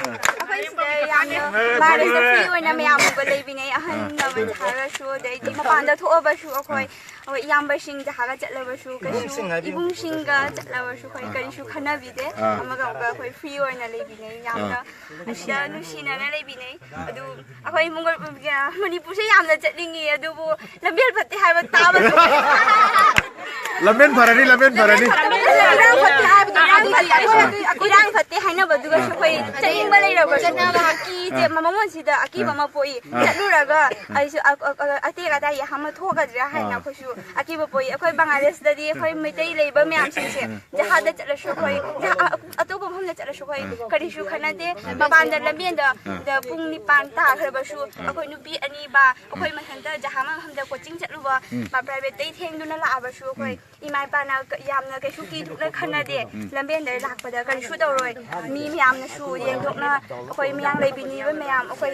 ꯑꯩꯈꯣꯏ ꯁꯤꯗ ꯌꯥꯝ ꯃꯥꯔꯦꯁꯇ ꯐ꯭ꯔꯤ ꯑꯣꯏꯅ ꯃꯌꯥꯝꯒ ꯂꯩꯕꯤꯅꯩ, ꯑꯍꯜ ꯂꯃꯟ ꯍꯥꯏꯔꯁꯨ, ꯑꯗꯩꯗꯤ ꯃꯄꯥꯟꯗ ꯊꯣꯛꯑꯕꯁꯨ ꯑꯩꯈꯣꯏ, ꯑꯩꯈꯣꯏ ꯏꯌꯥꯝꯕꯁꯤꯡ ꯖꯍꯥꯖ ꯆꯠꯂꯕꯁꯨ ꯀꯩꯁꯨ, ꯏꯕꯨꯡꯁꯤꯡꯒ ꯆꯠꯂꯕꯁꯨ ꯑꯩꯈꯣꯏ ꯀꯔꯤꯁꯨ ꯈꯟꯅꯕꯤꯗꯦ꯫ ꯑꯃꯒ ꯑꯃꯒ ꯑꯩꯈꯣꯏ ꯐ꯭ꯔꯤ ꯑꯣꯏꯅ ꯂꯩꯕꯤꯅꯩ, ꯌꯥꯝꯅ ꯑꯁꯤꯗ ꯅꯨꯡꯁꯤꯅꯅ ꯂꯩꯕꯤꯅꯩ꯫ ꯑꯗꯨ ꯑꯩꯈꯣꯏ ꯃꯅꯤꯄꯨꯔꯁꯦ ꯌꯥꯝꯅ ꯆꯠꯅꯤꯡꯉꯤ, ꯑꯗꯨꯕꯨ ꯂꯝꯕꯦꯜ ꯐꯠꯇꯦ ꯍꯥꯏꯕ ꯇꯥꯕꯗ꯫ ꯂꯝꯕꯦꯟ ꯐꯔꯅꯤ, ꯂꯝꯕꯦꯟ ꯐꯔꯅꯤ꯫ ꯏꯔꯥꯡ ꯐꯠꯇꯦ ꯍꯥꯏꯕꯗꯨ, ꯏꯔꯥꯡ ꯐꯠꯇꯦ ꯍꯥꯏꯕꯗꯨ, ꯏꯔꯥꯡ ꯐꯠꯇꯦ ꯍꯥꯏꯅꯕꯗꯨꯒꯁꯨ ꯑꯩꯈꯣꯏ ꯆꯠꯅꯤꯡꯕ ꯂꯩꯔꯕꯁꯨ ꯀꯤꯁꯦ ꯃꯃꯣꯟꯁꯤꯗ ꯑꯀꯤꯕ ꯑꯃ ꯄꯣꯛꯏ꯫ ꯆꯠꯂꯨꯔꯒ ꯑꯩꯁꯨ ꯑ-, ꯑ-, ꯑ-, ꯑꯇꯦꯛ ꯑꯇꯥꯏ ꯌꯥꯝ ꯑꯃ ꯊꯣꯛꯀꯗ꯭ꯔꯥ ꯍꯥꯏꯅ ꯑꯩꯈꯣꯏꯁꯨ ꯑꯀꯤꯕ ꯄꯣꯛꯏ꯫ ꯑꯩꯈꯣꯏ ꯕꯪꯒ꯭ꯂꯥꯗꯦꯁꯇꯗꯤ ꯑꯩꯈꯣꯏ ꯃꯩꯇꯩ ꯂꯩꯕ ꯃꯌꯥꯝꯁꯤꯡꯁꯦ ꯖꯍꯥꯗ ꯆꯠꯂꯁꯨ ꯑꯩꯈꯣꯏ ꯖꯍꯥ-, ꯑ-, ꯑꯇꯣꯞꯄ ꯃꯐꯝꯗ ꯆꯠꯂꯁꯨ ꯑꯩꯈꯣꯏ ꯀꯔꯤꯁꯨ ꯈꯟꯅꯗꯦ꯫ ꯃꯄꯥꯟꯗ ꯂꯝꯕꯦꯟꯗ ꯗ ꯄꯨꯡ ꯅꯤꯄꯥꯟ ꯇꯥꯈ꯭ꯔꯕꯁꯨ ꯑꯩꯈꯣꯏ ꯅꯨꯄꯤ ꯑꯅꯤ ꯕꯥ ꯑꯩꯈꯣꯏ ꯃꯊꯟꯇ ꯖꯍꯥ ꯃꯐꯝꯗ ꯀꯣꯆꯤꯡ ꯆꯠꯂꯨꯕ ꯃꯥ ꯄ꯭ꯔꯥꯏꯚꯦꯠꯇꯩ ꯊꯦꯡꯗꯨꯅ ꯂꯥꯛꯑꯕꯁꯨ ꯑꯩꯈꯣꯏ ꯏꯃꯥ ꯏꯄꯥꯅ ꯀ-, ꯌꯥꯝꯅ ꯀꯩꯁꯨ ꯀꯤꯗꯨꯅ ꯈꯟꯅꯗꯦ꯫ ꯂꯝꯕꯦꯟꯗ ꯂꯥꯛꯄꯗ ꯀꯔꯤꯁꯨ ꯇꯧꯔꯣꯏ꯫ ꯃꯤ ꯃꯌꯥꯝꯅꯁꯨ ꯌꯦꯡꯗꯣꯛꯅ ꯑꯩꯈꯣꯏ ꯃꯌꯥꯝ ꯂꯩꯕꯤꯅꯤꯕ ꯃꯌꯥꯝ ꯑꯩꯈꯣꯏ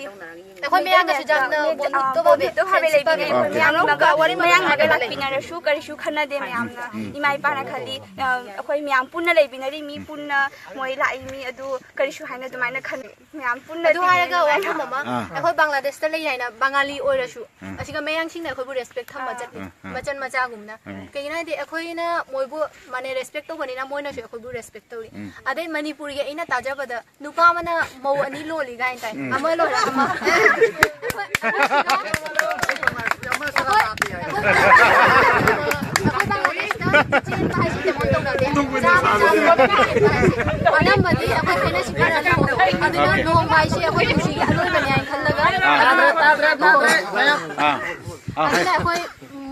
ꯑꯩꯈꯣꯏ ꯃꯌꯥꯝꯅꯁꯨ ꯌꯥꯝꯅ ꯃꯣꯟ ꯅꯨꯡꯇꯕ ꯕꯦ ꯕꯣꯟꯗꯨ ꯐꯕ ꯂꯩꯕꯤꯅꯦ꯫ ꯄ꯭ꯔꯤꯟꯁꯤꯄꯜꯒ ꯑꯩꯈꯣꯏ ꯃꯌꯥꯝ ꯌꯥꯝꯅ ꯂꯥꯛꯄꯤꯅꯔꯁꯨ ꯋꯥꯔꯤ ꯃꯇꯨꯡ ꯃꯌꯥꯝꯅꯒ ꯇꯥꯕ ꯂꯩ꯫ ꯂꯥꯛꯄꯤꯅꯔꯁꯨ ꯀꯔꯤꯁꯨ ꯈꯟꯅꯗꯦ꯫ ꯃꯌꯥꯝꯅ ꯏꯃꯥ ꯏꯄꯥꯅ ꯈꯜꯂꯤ, ꯑ, ꯑꯩꯈꯣꯏ ꯃꯌꯥꯝ ꯄꯨꯟꯅ ꯂꯩꯕꯤꯅꯔꯤ, ꯃꯤ ꯄꯨꯟꯅ ꯃꯣꯏ ꯂꯥꯛꯏ ꯃꯤ ꯑꯗꯨ ꯀꯔꯤꯁꯨ ꯍꯥꯏꯅ ꯑꯗꯨꯃꯥꯏꯅ ꯈꯟꯅꯩ꯫ ꯃꯌꯥꯝ ꯄꯨꯟꯅ ꯑꯗꯨ ꯍꯥꯏꯔꯒ ꯇꯤꯟꯅꯔꯤ꯫ ꯋꯥꯐꯝ ꯑꯃ, ꯑꯩꯈꯣꯏ ꯕꯪꯒ꯭ꯂꯥꯗꯦꯁꯇ ꯂꯩ ꯍꯥꯏꯅ ꯕꯉꯥꯂꯤ ꯑꯣꯏꯔꯁꯨ ꯑꯁꯤꯒ ꯃꯌꯥꯡꯁꯤꯡꯅ ꯑꯩꯈꯣꯏꯕꯨ ꯔꯦꯁꯄꯦꯛ ꯊꯝꯕ ꯆꯠꯂꯤ, ꯃꯆꯟ ꯃꯆꯥꯒꯨꯝꯅ꯫ ꯀꯩꯒꯤꯅꯣ ꯍꯥꯏꯗꯤ ꯑꯩꯈꯣꯏꯅ ꯃꯣꯏꯕꯨ ꯃꯥꯅꯦ ꯔꯦꯁꯄꯦꯛ ꯇꯧꯕꯅꯤꯅ ꯃꯣꯏꯅꯁꯨ ꯑꯩꯈꯣꯏꯕꯨ ꯔꯦꯁꯄꯦꯛ ꯇꯧꯔꯤ꯫ ꯑꯗꯩ ꯃꯅꯤꯄꯨꯔꯒꯤ ꯑꯩꯅ ꯇꯥꯖꯕꯗ ꯅꯨꯄꯥ ꯑꯃꯅ ꯃꯧ ꯑꯅꯤ ꯂꯣꯜꯂꯤ ꯀꯥꯏꯅ ꯇꯥꯏ꯫ ꯑꯃ ꯂꯣꯜꯂ ꯑꯃ꯫ ꯑꯩꯈꯣꯏ, ꯑꯩꯈꯣꯏ ꯁꯤꯗ, ꯑꯩꯈꯣꯏ, ꯑꯩꯈꯣꯏ ꯕꯪꯒ꯭ꯂꯥꯗꯦꯁꯇ ꯆꯦꯟꯕ ꯍꯥꯏꯁꯤ ꯀꯩꯅꯣ ꯇꯧꯅꯗꯦ꯫ ꯆꯥꯕ ꯆꯥꯕ ꯆꯦꯟꯕ ꯍꯥꯏꯁꯦ꯫ ꯑꯅꯝꯕꯗꯤ ꯑꯩꯈꯣꯏ ꯍꯥꯏꯅ ꯁꯤꯡꯅꯔꯒ ꯑꯗꯨꯅ ꯂꯨꯍꯣꯡꯕ ꯍꯥꯏꯁꯦ ꯑꯩꯈꯣꯏ ꯄꯨꯟꯁꯤꯒꯤ ꯑꯔꯣꯏꯕꯅꯦ ꯍꯥꯏꯅ ꯈꯜꯂꯒ ꯑꯗꯨꯅ ꯑꯗꯨꯅ ꯑꯩꯈꯣꯏ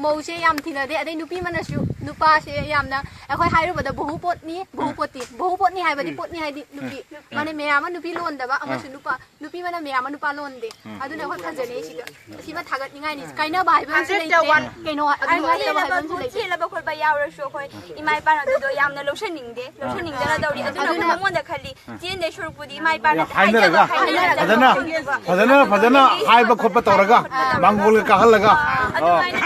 ꯃꯧꯁꯦ ꯌꯥꯝ ꯊꯤꯅꯗꯦ꯫ ꯑꯗꯩ ꯅꯨꯄꯤ ꯑꯃꯅꯁꯨ ꯅꯨꯄꯥꯁꯦ ꯌꯥꯝꯅ ꯑꯩꯈꯣꯏ ꯍꯥꯏꯔꯨꯕꯗ ꯚꯍꯨ ꯄꯣꯠꯅꯤ, ꯚꯍꯨ ꯄꯣꯠꯇꯤ, ꯚꯍꯨ ꯄꯣꯠꯅꯤ ꯍꯥꯏꯕꯗꯤ ꯄꯣꯠꯅꯤ ꯍꯥꯏꯗꯤ ꯅꯨꯄꯤ꯫ ꯃꯥꯅꯦ, ꯃꯌꯥꯝ ꯑꯃ ꯅꯨꯄꯤ ꯂꯣꯟꯗꯕ ꯑꯃꯁꯨ ꯅꯨꯄꯥ, ꯅꯨꯄꯤ ꯑꯃꯅ ꯃꯌꯥꯝ ꯑꯃ ꯅꯨꯄꯥ ꯂꯣꯟꯗꯦ꯫ ꯑꯗꯨꯅ ꯑꯩꯈꯣꯏ ꯐꯖꯅꯦ ꯁꯤꯗ꯫ ꯁꯤꯃ ꯊꯥꯒꯠꯅꯤꯡꯉꯥꯏꯅꯤ꯫ ꯀꯥꯏꯅꯕ ꯍꯥꯏꯕ ꯑꯃꯁꯨ ꯂꯩꯇꯦ꯫ ꯀꯩꯅꯣ ꯅꯨꯡꯉꯥꯏꯇꯕ ꯍꯥꯏꯕ ꯑꯃꯁꯨ ꯂꯩꯇꯦ꯫ ꯆꯦꯜꯂꯕ ꯈꯣꯠꯄ ꯌꯥꯎꯔꯁꯨ ꯑꯩꯈꯣꯏ ꯏꯃꯥ ꯏꯄꯥꯅ ꯑꯗꯨꯗꯣ ꯌꯥꯝꯅ ꯂꯧꯁꯟꯅꯤꯡꯗꯦ, ꯂꯧꯁꯟꯅꯤꯡꯗꯅ ꯇꯧꯔꯤ꯫ ꯑꯗꯨꯅ ꯑꯩꯈꯣꯏ ꯃꯉꯣꯟꯗ ꯈꯜꯂꯤ, ꯆꯦꯟꯗꯩ ꯁꯔꯨꯛꯄꯨꯗꯤ ꯏꯃꯥ ꯏꯄꯥꯅ ꯍꯥꯏꯅꯔꯒ, ꯍꯥꯏꯅꯔꯒ ꯐꯖꯅ, ꯐꯖꯅ ꯐꯖꯅ ꯍꯥꯏꯕ ꯈꯣꯠꯄ ꯇꯧꯔꯒ ꯃꯥꯡꯒꯣꯜꯒ ꯀꯥꯍꯜꯂꯒ꯫ ꯑꯗꯨꯃꯥꯏꯅ